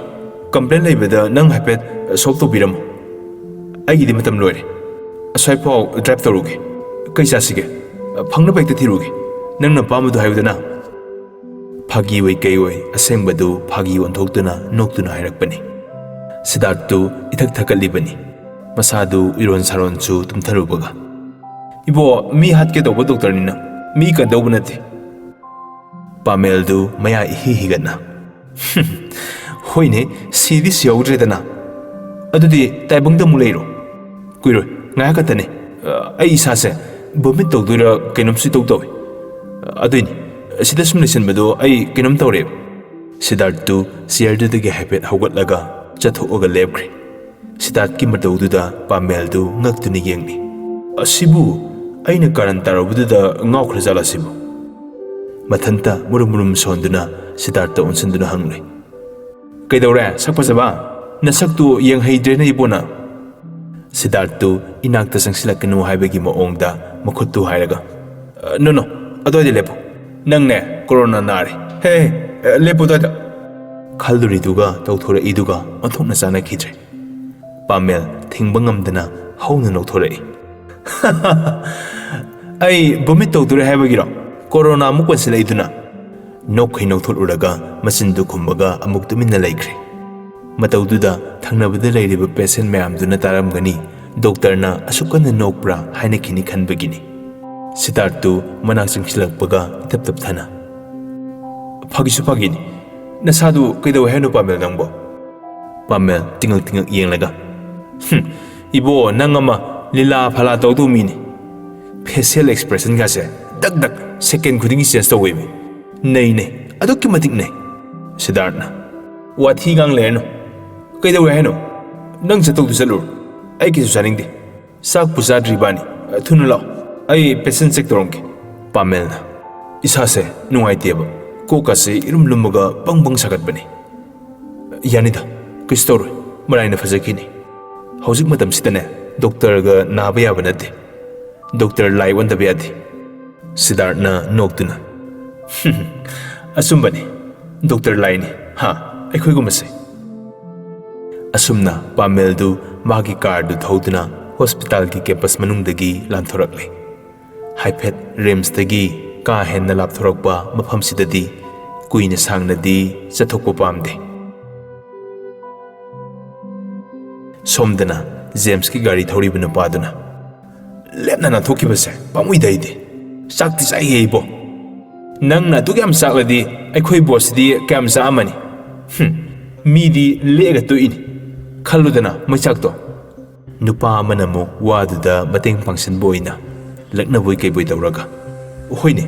ꯀꯝꯄ꯭ꯂꯦꯟ ꯂꯩꯕꯗ ꯅꯪ ꯍꯥꯏꯐꯦꯠ ꯁꯣꯜꯕ ꯇꯧꯕꯤꯔꯝꯃꯣ꯫ ꯑꯩꯒꯤꯗꯤ ꯃꯇꯝ ꯂꯣꯏꯔꯦ꯫ ꯑꯁ꯭ꯋꯥꯏꯐꯥꯎ ꯗ꯭ꯔꯥꯏꯚ ꯇꯧꯔꯨꯒꯦ꯫ ꯀꯩ ꯆꯥꯁꯤꯒꯦ? ꯐꯪꯅꯕ ꯍꯦꯛꯇ ꯊꯤꯔꯨꯒꯦ꯫ ꯅꯪꯅ ꯑꯄꯥꯝꯕꯗꯨ ꯍꯥꯏꯌꯨꯗꯅ꯫" ꯐꯥꯒꯤ ꯑꯣꯏ ꯀꯩ ꯑꯣꯏ ꯑꯁꯦꯡꯕꯗꯨ ꯐꯥꯒꯤ ꯑꯣꯟꯊꯣꯛꯇꯨꯅ ꯅꯣꯛꯇꯨꯅ ꯍꯥꯏꯔꯛꯄꯅꯤ꯫ ꯁꯤꯗꯥꯔꯠꯇꯨ ꯏꯊꯛ ꯊꯛꯀꯠꯂꯤꯕꯅꯤ꯫ ꯃꯁꯥꯗꯨ ꯏꯔꯣꯟ ꯁꯥꯔꯣꯟꯁꯨ ꯇꯨꯝꯊꯔꯨꯕꯒ꯫ "ꯏꯕꯣ, ꯃꯤ ꯍꯥꯠꯀꯦ ꯇꯧꯕ ꯗꯣꯛꯇꯔꯅꯤꯅ, ꯃꯤ ꯀꯟꯗꯧꯕ ꯅꯠꯇꯦ꯫" ꯄꯥꯃꯦꯜꯗꯨ ꯃꯌꯥ ꯏꯍꯤ ꯍꯤꯒꯠꯅ꯫ "ꯍꯣꯏꯅꯦ, ꯁꯤꯗꯤ ꯁꯤꯍꯧꯗ꯭ꯔꯦꯗꯅ꯫ ꯑꯗꯨꯗꯤ ꯇꯥꯏꯕꯪꯗ ꯑꯃꯨꯛ ꯂꯩꯔꯣ꯫" "ꯀꯨꯏꯔꯣꯏ, ꯉꯥꯏꯍꯥꯛ ꯈꯛꯇꯅꯦ꯫ ꯑ, ꯑꯩ ꯏꯁꯥꯁꯦ ꯚꯣꯃꯤꯠ ꯇꯧꯗꯣꯏꯔꯥ ꯀꯩꯅꯣꯝꯁꯨ ꯏꯇꯧ ꯇꯧꯏ꯫ ꯑꯗꯨꯏꯅꯤ, ꯁꯤꯗ ꯁꯨꯝ ꯂꯩꯁꯟꯕꯗꯣ ꯑꯩ ꯀꯩꯅꯣꯝ ꯇꯧꯔꯦꯕ꯫" ꯁꯤꯗꯥꯔꯠꯇꯨ ꯆꯤꯌꯔꯗꯨꯗꯒꯤ ꯍꯥꯏꯐꯦꯠ ꯍꯧꯒꯠꯂꯒ ꯆꯠꯊꯣꯛꯑꯒ ꯂꯦꯞꯈ꯭ꯔꯦ꯫ ꯁꯤꯗꯥꯔꯠꯀꯤ ꯃꯇꯧꯗꯨꯗ ꯄꯥꯃꯦꯜꯗꯨ ꯉꯛꯇꯨꯅ ꯌꯦꯡꯂꯤ꯫ "ꯑꯁꯤꯕꯨ ꯑꯩꯅ ꯀꯥꯔꯟ ꯇꯥꯔꯨꯕꯗꯨꯗ ꯉꯥꯎꯈ꯭ꯔꯖꯥꯠꯂ ꯁꯤꯕꯨ?" ꯃꯊꯟꯇ ꯃꯨꯔꯨꯝ ꯃꯨꯔꯨꯝ ꯁꯣꯟꯗꯨꯅ ꯁꯤꯗꯥꯔꯠꯇ ꯑꯣꯟꯁꯤꯟꯗꯨꯅ ꯍꯪꯂꯨꯏ꯫ "ꯀꯩꯗꯧꯔꯦ, ꯁꯛ ꯐꯖꯕ? ꯅꯁꯛꯇꯨ ꯌꯦꯡꯍꯩꯗ꯭ꯔꯦꯅꯦ ꯏꯕꯣꯅ꯫" ꯁꯤꯗꯥꯔꯠꯇꯨ ꯏꯅꯥꯛꯇ ꯆꯪꯁꯤꯜꯂꯛꯀꯅꯨ ꯍꯥꯏꯕꯒꯤ ꯃꯑꯣꯡꯗ ꯃꯈꯨꯠꯇꯨ ꯍꯥꯏꯔꯒ, "ꯑ, ꯅꯣ, ꯅꯣ, ꯑꯗꯨꯋꯥꯏꯗ ꯂꯦꯞꯄꯨ꯫ ꯅꯪꯅꯦ, ꯀꯣꯔꯣꯅꯥ ꯅꯥꯔꯦ꯫ ꯍꯦ, ꯍꯦ, ꯑ, ꯂꯦꯞꯄꯨ ꯑꯗꯨꯋꯥꯏꯗ꯫" ꯈꯜꯂꯨꯔꯤꯗꯨꯒ ꯇꯧꯊꯣꯔꯛꯏꯗꯨꯒ ꯑꯣꯟꯊꯣꯛꯅ ꯆꯥꯅꯈꯤꯗ꯭ꯔꯦ꯫ ꯄꯥꯃꯦꯜ ꯊꯤꯡꯕ ꯉꯝꯗꯅ ꯍꯧꯅ ꯅꯣꯛꯊꯣꯔꯛꯏ꯫ "ꯑꯩ ꯚꯣꯃꯤꯠ ꯇꯧꯗꯣꯔꯦ ꯍꯥꯏꯕꯒꯤꯔꯣ? ꯀꯣꯔꯣꯅꯥ ꯑꯃꯨꯛ ꯄꯟꯁꯤꯜꯂꯛꯏꯗꯨꯅ?" ꯅꯣꯛꯈꯩ ꯅꯣꯛꯊꯣꯛꯂꯨꯔꯒ ꯃꯆꯤꯟꯗꯨ ꯈꯨꯝꯃꯒ ꯑꯃꯨꯛ ꯇꯨꯃꯤꯟꯅ ꯂꯩꯈ꯭ꯔꯦ꯫ ꯃꯇꯧꯗꯨꯗ ꯊꯪꯅꯕꯗ ꯂꯩꯔꯤꯕ ꯄꯦꯁꯦꯟ ꯃꯌꯥꯝꯗꯨꯅ ꯇꯥꯔꯝꯒꯅꯤ, ꯗꯣꯛꯇꯔꯅ ꯑꯁꯨꯛ ꯀꯟꯅ ꯅꯣꯛꯄ꯭ꯔꯥ ꯍꯥꯏꯅ ꯈꯤꯅꯤ ꯈꯟꯕꯒꯤꯅꯤ꯫ ꯁꯤꯗꯥꯔꯠꯇꯨ ꯃꯅꯥꯛ ꯆꯪꯁꯤꯜꯂꯛꯄꯒ ꯏꯇꯞ ꯇꯞꯊꯅ, "ꯐꯥꯒꯤꯁꯨ ꯐꯥꯒꯤꯅꯤ꯫ ꯅꯁꯥꯗꯨ ꯀꯩꯗꯧꯋꯦ ꯍꯥꯏꯅꯣ ꯄꯥꯃꯦꯜ ꯅꯪꯕꯣ?" ꯄꯥꯃꯦꯜ ꯇꯤꯉꯛ ꯇꯤꯉꯛ ꯌꯦꯡꯂꯒ, "ꯍꯨꯝ, ꯏꯕꯣ, ꯅꯪ ꯑꯃ ꯂꯤꯂꯥ ꯐꯂꯥ ꯇꯧꯗꯧ ꯃꯤꯅꯤ꯫ ꯐꯦꯁꯤꯌꯦꯜ ꯑꯦꯛꯁꯄ꯭ꯔꯦꯁꯟꯒꯥꯁꯦ ꯗꯛ ꯗꯛ ꯁꯦꯀꯦꯟ ꯈꯨꯗꯤꯡꯒꯤ ꯆꯦꯟꯖ ꯇꯧꯋꯦꯃꯤ꯫ ꯅꯩ ꯅꯩ, ꯑꯗꯨꯛꯀꯤ ꯃꯇꯤꯛ ꯅꯩ꯫" ꯁꯤꯗꯥꯔꯠꯅ, "ꯋꯥꯊꯤ ꯉꯥꯡ ꯂꯩꯔꯅꯨ꯫ ꯀꯩꯗꯧꯋꯦ ꯍꯥꯏꯅꯣ? ꯅꯪ ꯆꯠꯇꯧꯗꯨ ꯆꯠꯂꯨꯔꯣ꯫ ꯑꯩ ꯀꯩꯁꯨ ꯆꯥꯅꯤꯡꯗꯦ꯫ ꯆꯥꯛꯄꯨ ꯆꯥꯗ꯭ꯔꯤꯕꯥꯅꯤ꯫ ꯊꯨꯅ ꯂꯥꯛꯑꯣ, ꯑꯩ ꯄꯦꯁꯦꯟ ꯆꯦꯛ ꯇꯧꯔꯝꯒꯦ꯫" ꯄꯥꯃꯦꯜꯅ, "ꯏꯁꯥꯁꯦ ꯅꯨꯡꯉꯥꯏꯇꯦꯕ꯫ ꯀꯣꯛꯀꯁꯦ ꯏꯔꯨꯝ ꯂꯨꯝꯃꯒ ꯕꯪ ꯕꯪ ꯁꯥꯒꯠꯄꯅꯤ꯫" "ꯌꯥꯅꯤꯗ, ꯀꯩꯁꯨ ꯇꯧꯔꯣꯏ꯫ ꯃꯔꯥꯏꯅ ꯐꯖꯈꯤꯅꯤ꯫ ꯍꯧꯖꯤꯛ ꯃꯇꯝꯁꯤꯗꯅꯦ ꯗꯣꯛꯇꯔꯒ ꯅꯥꯕ ꯌꯥꯕ ꯅꯠꯇꯦ꯫ ꯗꯣꯛꯇꯔ ꯂꯥꯏ ꯑꯣꯟꯗꯕ ꯌꯥꯗꯦ꯫" ꯁꯤꯗꯥꯔꯠꯅ ꯅꯣꯛꯇꯨꯅ, "ꯑꯆꯨꯝꯕꯅꯤ, ꯗꯣꯛꯇꯔ ꯂꯥꯏꯅꯤ, ꯍꯥ, ꯑꯩꯈꯣꯏꯒꯨꯝꯕꯁꯦ꯫" ꯑꯁꯨꯝꯅ ꯄꯥꯃꯦꯜꯗꯨ ꯃꯥꯒꯤ ꯀꯥꯔꯗꯨ ꯊꯧꯗꯨꯅ ꯍꯣꯁꯄꯤꯇꯥꯜꯒꯤ ꯀꯦꯝꯄꯁ ꯃꯅꯨꯡꯗꯒꯤ ꯂꯥꯟꯊꯣꯔꯛꯂꯦ꯫ ꯍꯥꯏꯐꯦꯠ ꯔꯤꯝꯁꯇꯒꯤ ꯀꯥ ꯍꯦꯟꯅ ꯂꯥꯞꯊꯣꯔꯛꯄ ꯃꯐꯝꯁꯤꯗꯗꯤ ꯀꯨꯏꯅ ꯁꯥꯡꯅꯗꯤ ꯆꯠꯊꯣꯛꯄ ꯄꯥꯝꯗꯦ꯫ ꯁꯣꯝꯗꯅ ꯖꯦꯝꯁꯀꯤ ꯒꯥꯔꯤ ꯊꯧꯔꯤꯕ ꯅꯨꯄꯥꯗꯨꯅ, "ꯂꯦꯞꯅ ꯅꯥꯟꯊꯣꯛꯈꯤꯕꯁꯦ ꯄꯥꯝꯃꯨꯏꯗ ꯑꯩꯗꯤ꯫ ꯆꯥꯛꯇꯤ ꯆꯥꯏꯍꯦ ꯏꯕꯣ꯫ ꯅꯪꯅ ꯑꯗꯨꯛ ꯌꯥꯝ ꯆꯥꯛꯂꯗꯤ ꯑꯩꯈꯣꯏ ꯕꯣꯁꯁꯤꯗꯤ ꯀꯌꯥꯝ ꯆꯥꯛꯑꯝꯃꯅꯤ? ꯍꯨꯝ, ꯃꯤꯗꯤ ꯂꯦꯛꯑꯒ ꯇꯣꯛꯏꯅꯤ꯫ ꯈꯜꯂꯨꯗꯅ ꯃꯩꯆꯥꯛꯇꯣ꯫" ꯅꯨꯄꯥ ꯑꯃꯅ ꯑꯃꯨꯛ ꯋꯥꯗꯨꯗ ꯃꯇꯦꯡ ꯄꯥꯡꯁꯤꯟꯕ ꯑꯣꯏꯅ ꯂꯛꯅꯕꯣꯏ ꯀꯩꯕꯣꯏ ꯇꯧꯔꯒ, "ꯍꯣꯏꯅꯦ,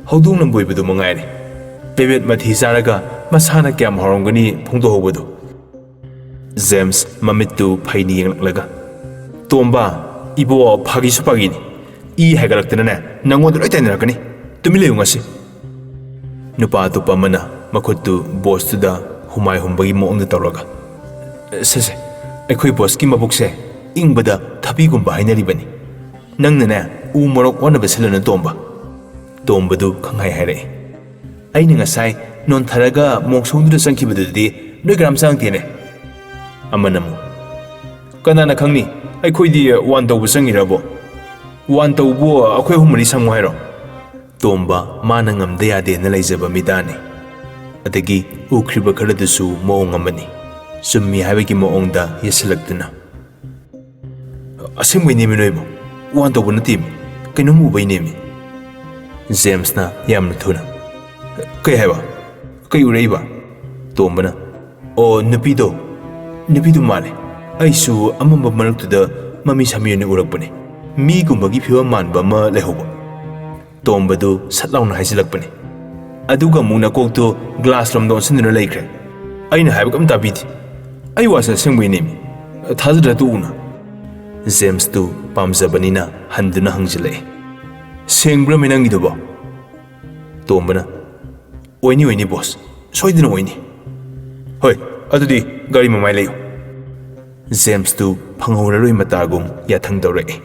ꯍꯧꯗꯣꯡ ꯂꯝꯕꯣꯏꯕꯗꯨ ꯃꯉꯥꯏꯔꯦ꯫ ꯄꯦꯕꯦꯠ ꯃꯊꯤ ꯆꯥꯔꯒ ꯃꯁꯥꯅ ꯀꯌꯥꯝ ꯍꯥꯎꯔꯝꯒꯅꯤ ꯐꯣꯡꯗꯣꯛꯍꯧꯕꯗꯣ꯫" ꯖꯦꯝꯁ ꯃꯃꯤꯠꯇꯨ ꯐꯩꯅ ꯌꯦꯡꯂꯛꯂꯒ, "ꯇꯣꯝꯕ, ꯏꯕꯣ ꯐꯥꯒꯤꯁꯨ ꯐꯥꯒꯤꯅꯤ꯫ ꯏ ꯍꯥꯏꯒꯠꯂꯛꯇꯅꯅꯦ ꯅꯪꯉꯣꯟꯗ ꯂꯣꯏ ꯇꯥꯏꯅꯔꯛꯀꯅꯤ꯫ ꯇꯨꯃꯤꯟ ꯂꯩꯌꯨ ꯉꯁꯤ꯫" ꯅꯨꯄꯥ ꯑꯇꯣꯞꯄ ꯑꯃꯅ ꯃꯈꯨꯠꯇꯨ ꯕꯣꯁꯇꯨꯗ ꯍꯨꯃꯥꯏ ꯍꯨꯝꯕꯒꯤ ꯃꯑꯣꯡꯗ ꯇꯧꯔꯒ, "ꯁꯦ ꯁꯦ, ꯑꯩꯈꯣꯏ ꯕꯣꯁꯀꯤ ꯃꯕꯨꯛꯁꯦ ꯏꯪꯕꯗ ꯊꯕꯤꯒꯨꯝꯕ ꯍꯥꯏꯅꯔꯤꯕꯅꯤ꯫ ꯅꯪꯅꯅꯦ ꯎ ꯃꯣꯔꯣꯛ ꯑꯣꯟꯅꯕ ꯁꯤꯜꯂꯅꯨ ꯇꯣꯝꯕ꯫" ꯇꯣꯝꯕꯗꯨ ꯈꯪꯍꯥꯏ ꯍꯥꯏꯔꯛꯏ꯫ "ꯑꯩꯅ ꯉꯁꯥꯏ ꯅꯣꯟꯊꯔꯒ ꯃꯣꯡꯁꯣꯡꯗꯨꯗ ꯆꯪꯈꯤꯕꯗꯨꯗꯤ ꯅꯣꯏ ꯀꯅꯥꯝ ꯆꯪꯉꯛꯇꯦꯅꯦ꯫" ꯑꯃꯅ ꯑꯃꯨꯛ, "ꯀꯅꯥꯅ ꯈꯪꯅꯤ? "ꯑꯩꯈꯣꯏꯗꯤ ꯋꯥꯟ ꯇꯧꯕ ꯆꯪꯉꯤꯔꯕꯣ?" "ꯋꯥꯟ ꯇꯧꯕꯨ ꯑꯩꯈꯣꯏ ꯑꯍꯨꯝ ꯃꯔꯤ ꯁꯪꯉꯨ ꯍꯥꯏꯔꯣ?" ꯇꯣꯝꯕ ꯃꯥꯅ ꯉꯝꯗ ꯌꯥꯗꯦꯅ ꯂꯩꯖꯕ ꯃꯤꯗꯥꯅꯤ꯫ ꯑꯗꯒꯤ ꯎꯈ꯭ꯔꯤꯕ ꯈꯔꯗꯨꯁꯨ ꯃꯑꯣꯡ ꯑꯃꯅꯤ꯫ ꯆꯨꯝꯃꯤ ꯍꯥꯏꯕꯒꯤ ꯃꯑꯣꯡꯗ ꯌꯦꯠꯁꯤꯜꯂꯛꯇꯨꯅ, "ꯑꯁꯦꯡꯕꯩꯅꯦꯃꯤ ꯅꯣꯏꯕꯨ, ꯋꯥꯟ ꯇꯧꯕ ꯅꯠꯇꯦꯃꯤ, ꯀꯩꯅꯣꯝ ꯎꯕꯩꯅꯦꯃꯤ꯫" ꯖꯦꯝꯁꯅ ꯌꯥꯝꯅ ꯊꯨꯅ, "ꯀꯩ ꯍꯥꯏꯕ? ꯀꯩ ꯎꯔꯛꯏꯕ?" ꯇꯣꯝꯕꯅ, "ꯑꯣ, ꯅꯨꯄꯤꯗꯣ, ꯅꯨꯄꯤꯗꯣ ꯃꯥꯜꯂꯦ꯫ ꯑꯩꯁꯨ ꯑꯃꯝꯕ ꯃꯔꯛꯇꯨꯗ ꯃꯃꯤ ꯁꯥꯃꯤ ꯑꯣꯏꯅ ꯎꯔꯛꯄꯅꯦ꯫ ꯃꯤꯒꯨꯝꯕꯒꯤ ꯐꯤꯕꯝ ꯃꯥꯟꯕ ꯑꯃ ꯂꯩꯍꯧꯕ꯫" ꯇꯣꯝꯕꯗꯨ ꯁꯠ ꯂꯥꯎꯅ ꯍꯥꯏꯖꯤꯜꯂꯛꯄꯅꯤ꯫ "ꯑꯗꯨꯒ ꯑꯃꯨꯛ ꯅꯀꯣꯛꯇꯨ ꯒ꯭ꯂꯥꯁ ꯂꯣꯝꯗ ꯑꯣꯟꯁꯤꯟꯗꯨꯅ ꯂꯩꯈ꯭ꯔꯦ꯫ ꯑꯩꯅ ꯍꯥꯏꯕ ꯀꯝ ꯇꯥꯕꯤꯗꯦ꯫ ꯑꯩ ꯋꯥꯁꯦ ꯑꯁꯦꯡꯕꯩꯅꯦꯃꯤ꯫ ꯊꯥꯖꯗ꯭ꯔ ꯇꯣꯛꯎꯅ꯫" ꯖꯦꯝꯁꯇꯨ ꯄꯥꯝꯖꯕꯅꯤꯅ ꯍꯟꯗꯨꯅ ꯍꯪꯖꯤꯜꯂꯛꯑꯦ, "ꯁꯦꯡꯕ꯭ꯔꯃꯤ ꯅꯪꯒꯤꯗꯨꯕꯣ?" ꯇꯣꯝꯕꯅ, "ꯑꯣꯏꯅꯤ, ꯑꯣꯏꯅꯤ ꯕꯣꯁ, ꯁꯣꯏꯗꯅ ꯑꯣꯏꯅꯤ꯫" "ꯍꯣꯏ, ꯑꯗꯨꯗꯤ ꯒꯥꯔꯤ ꯃꯃꯥꯏ ꯂꯩꯌꯨ꯫" ꯖꯦꯝꯁꯇꯨ ꯐꯪꯍꯧꯔꯔꯣꯏ ꯃꯇꯥꯒꯨꯝ ꯌꯥꯊꯪ ꯇꯧꯔꯛꯏ꯫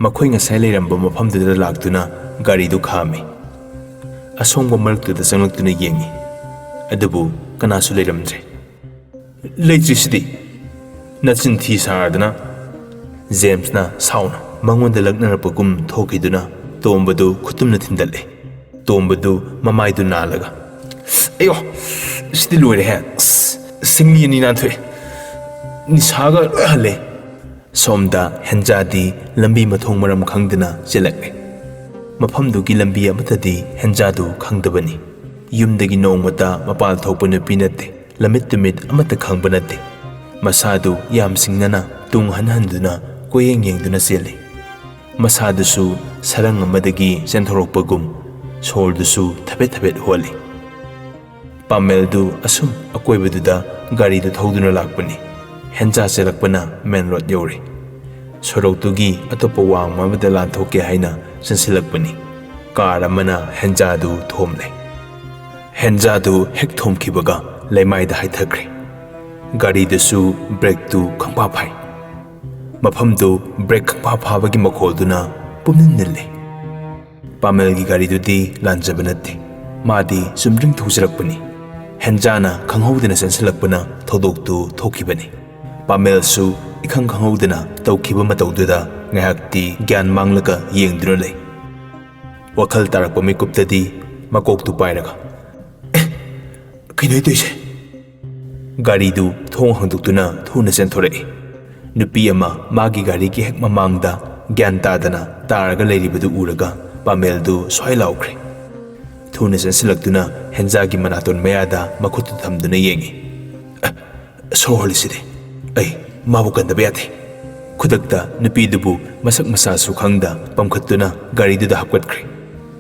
ꯃꯈꯣꯏ ꯉꯁꯥꯏ ꯂꯩꯔꯝꯕ ꯃꯐꯝꯗꯨꯗ ꯂꯥꯛꯇꯨꯅ ꯒꯥꯔꯤꯗꯨ ꯈꯥꯝꯃꯤ꯫ ꯑꯁꯣꯡꯕ ꯃꯔꯛꯇꯨꯗ ꯆꯪꯂꯛꯇꯨꯅ ꯌꯦꯡꯉꯤ꯫ ꯑꯗꯨꯕꯨ ꯀꯅꯥꯁꯨ ꯂꯩꯔꯝꯗ꯭ꯔꯦ꯫ "ꯂꯩꯇ꯭ꯔꯤꯁꯤꯗꯤ? ꯅꯆꯤꯟ ꯊꯤ ꯁꯥꯔꯗꯅ!" ꯖꯦꯝꯁꯅ ꯁꯥꯎꯅ ꯃꯉꯣꯟꯗ ꯂꯛꯅꯔꯛꯄꯒꯨꯝ ꯊꯣꯛꯈꯤꯗꯨꯅ ꯇꯣꯝꯕꯗꯨ ꯈꯨꯇꯨꯝꯅ ꯊꯤꯟꯗꯠꯂꯦ꯫ ꯇꯣꯝꯕꯗꯨ ꯃꯃꯥꯏꯗꯨ ꯅꯥꯜꯂꯒ, "ꯑꯌꯣ, ꯁꯤꯗꯤ ꯂꯣꯏꯔꯦꯍꯦ꯫ ꯑꯁ, ꯁꯤꯡꯂꯤ ꯑꯅꯤ ꯅꯥꯟꯊꯣꯛꯑꯦ꯫ ꯅꯤꯁꯥꯒ ꯂꯣꯏ ꯍꯜꯂꯦ꯫" ꯁꯣꯝꯗ ꯍꯦꯟꯖꯥꯗꯤ ꯂꯝꯕꯤ ꯃꯊꯣꯡ ꯃꯔꯝ ꯈꯪꯗꯅ ꯆꯦꯜꯂꯛꯂꯦ꯫ ꯃꯐꯝꯗꯨꯒꯤ ꯂꯝꯕꯤ ꯑꯃꯠꯇꯗꯤ ꯍꯦꯟꯖꯥꯗꯨ ꯈꯪꯗꯕꯅꯤ꯫ ꯌꯨꯝꯗꯒꯤ ꯅꯣꯡꯃꯇ ꯃꯄꯥꯜ ꯊꯣꯛꯄ ꯅꯨꯄꯤ ꯅꯠꯇꯦ꯫ ꯂꯝꯃꯤꯠ ꯇꯨꯃꯤꯠ ꯑꯃꯠꯇ ꯈꯪꯕ ꯅꯠꯇꯦ꯫ ꯃꯁꯥꯗꯨ ꯌꯥꯝ ꯁꯤꯡꯅꯅ ꯇꯨꯡ ꯍꯟ ꯍꯟꯗꯨꯅ ꯀꯣꯏꯌꯦꯡ ꯌꯦꯡꯗꯨꯅ ꯆꯦꯜꯂꯤ꯫ ꯃꯁꯥꯗꯨꯁꯨ ꯁꯔꯪ ꯑꯃꯗꯒꯤ ꯆꯦꯟꯊꯣꯔꯛꯄꯒꯨꯝ ꯁꯣꯔꯗꯨꯁꯨ ꯊꯕꯦꯠ ꯊꯕꯦꯠ ꯍꯣꯜꯂꯤ꯫ ꯄꯥꯃꯦꯜꯗꯨ ꯑꯁꯨꯝ ꯑꯀꯣꯏꯕꯗꯨꯗ ꯒꯥꯔꯤꯗꯨ ꯊꯧꯗꯨꯅ ꯂꯥꯛꯄꯅꯤ꯫ ꯍꯦꯟꯖꯥ ꯆꯦꯜꯂꯛꯄꯅ ꯃꯦꯟ ꯔꯣꯗ ꯌꯧꯔꯦ꯫ ꯁꯣꯔꯣꯛꯇꯨꯒꯤ ꯑꯇꯣꯞꯄ ꯋꯥꯡꯃ ꯑꯃꯗ ꯂꯥꯟꯊꯣꯛꯀꯦ ꯍꯥꯏꯅ ꯆꯪꯁꯤꯜꯂꯛꯄꯅꯤ꯫ ꯀꯥꯔ ꯑꯃꯅ ꯍꯦꯟꯖꯥꯗꯨ ꯊꯣꯝꯂꯦ꯫ ꯍꯦꯟꯖꯥꯗꯨ ꯍꯦꯛ ꯊꯣꯝꯈꯤꯕꯒ ꯂꯩꯃꯥꯏꯗ ꯍꯥꯏꯊꯈ꯭ꯔꯦ꯫ ꯒꯥꯔꯤꯗꯨꯁꯨ ꯕ꯭ꯔꯦꯛꯇꯨ ꯈꯪꯐꯥ ꯐꯥꯏ꯫ ꯃꯐꯝꯗꯨ ꯕ꯭ꯔꯦꯛ ꯈꯪꯐꯥ ꯐꯥꯕꯒꯤ ꯃꯈꯣꯜꯗꯨꯅ ꯄꯨꯝꯅꯤꯜ ꯅꯤꯜꯂꯦ꯫ ꯄꯥꯃꯦꯜꯒꯤ ꯒꯥꯔꯤꯗꯨꯗꯤ ꯂꯥꯟꯖꯕ ꯅꯠꯇꯦ꯫ ꯃꯥꯗꯤ ꯆꯨꯝꯗ꯭ꯔꯤꯡ ꯊꯧꯖꯔꯛꯄꯅꯤ꯫ ꯍꯦꯟꯖꯥꯅ ꯈꯪꯍꯧꯗꯅ ꯆꯦꯟꯁꯤꯜꯂꯛꯄꯅ ꯊꯧꯗꯣꯛꯇꯨ ꯊꯣꯛꯈꯤꯕꯅꯤ꯫ ꯄꯥꯃꯦꯜꯁꯨ ꯏꯈꯪ ꯈꯪꯍꯧꯗꯅ ꯇꯧꯈꯤꯕ ꯃꯇꯧꯗꯨꯗ ꯉꯥꯏꯍꯥꯛꯇꯤ ꯒ꯭ꯌꯥꯟ ꯃꯥꯡꯂꯒ ꯌꯦꯡꯗꯨꯅ ꯂꯩ꯫ ꯋꯥꯈꯜ ꯇꯥꯔꯛꯄ ꯃꯤꯀꯨꯞꯇꯗꯤ ꯃꯀꯣꯛꯇꯨ ꯄꯥꯏꯔꯒ, "ꯑꯦ, ꯀꯩꯅꯣ ꯇꯧꯔꯤꯁꯦ?" ꯒꯥꯔꯤꯗꯨ ꯊꯣꯡ ꯍꯥꯡꯗꯣꯛꯇꯨꯅ ꯊꯨꯅ ꯆꯦꯟꯊꯣꯔꯛꯏ꯫ ꯅꯨꯄꯤ ꯑꯃ ꯃꯥꯒꯤ ꯒꯥꯔꯤꯒꯤ ꯍꯦꯛ ꯃꯃꯥꯡꯗ ꯒ꯭ꯌꯥꯟ ꯇꯥꯗꯅ ꯇꯥꯔꯒ ꯂꯩꯔꯤꯕꯗꯨ ꯎꯔꯒ ꯄꯥꯃꯦꯜꯗꯨ ꯁ꯭ꯋꯥꯏ ꯂꯥꯎꯈ꯭ꯔꯦ꯫ ꯊꯨꯅ ꯆꯦꯟꯁꯤꯜꯂꯛꯇꯨꯅ ꯍꯦꯟꯖꯥꯒꯤ ꯃꯅꯥꯇꯣꯟ ꯃꯌꯥꯗ ꯃꯈꯨꯠꯇꯨ ꯊꯝꯗꯨꯅ ꯌꯦꯡꯏ꯫ "ꯑ, ꯁꯣꯔ ꯍꯣꯜꯂꯤꯁꯤꯗꯤ꯫ ꯑꯩ ꯃꯥꯕꯨ ꯀꯟꯗꯕ ꯌꯥꯗꯦ꯫" ꯈꯨꯗꯛꯇ ꯅꯨꯄꯤꯗꯨꯕꯨ ꯃꯁꯛ ꯃꯁꯥꯁꯨ ꯈꯪꯗ ꯄꯝꯈꯠꯇꯨꯅ ꯒꯥꯔꯤꯗꯨꯗ ꯍꯥꯞꯀꯠꯈ꯭ꯔꯦ꯫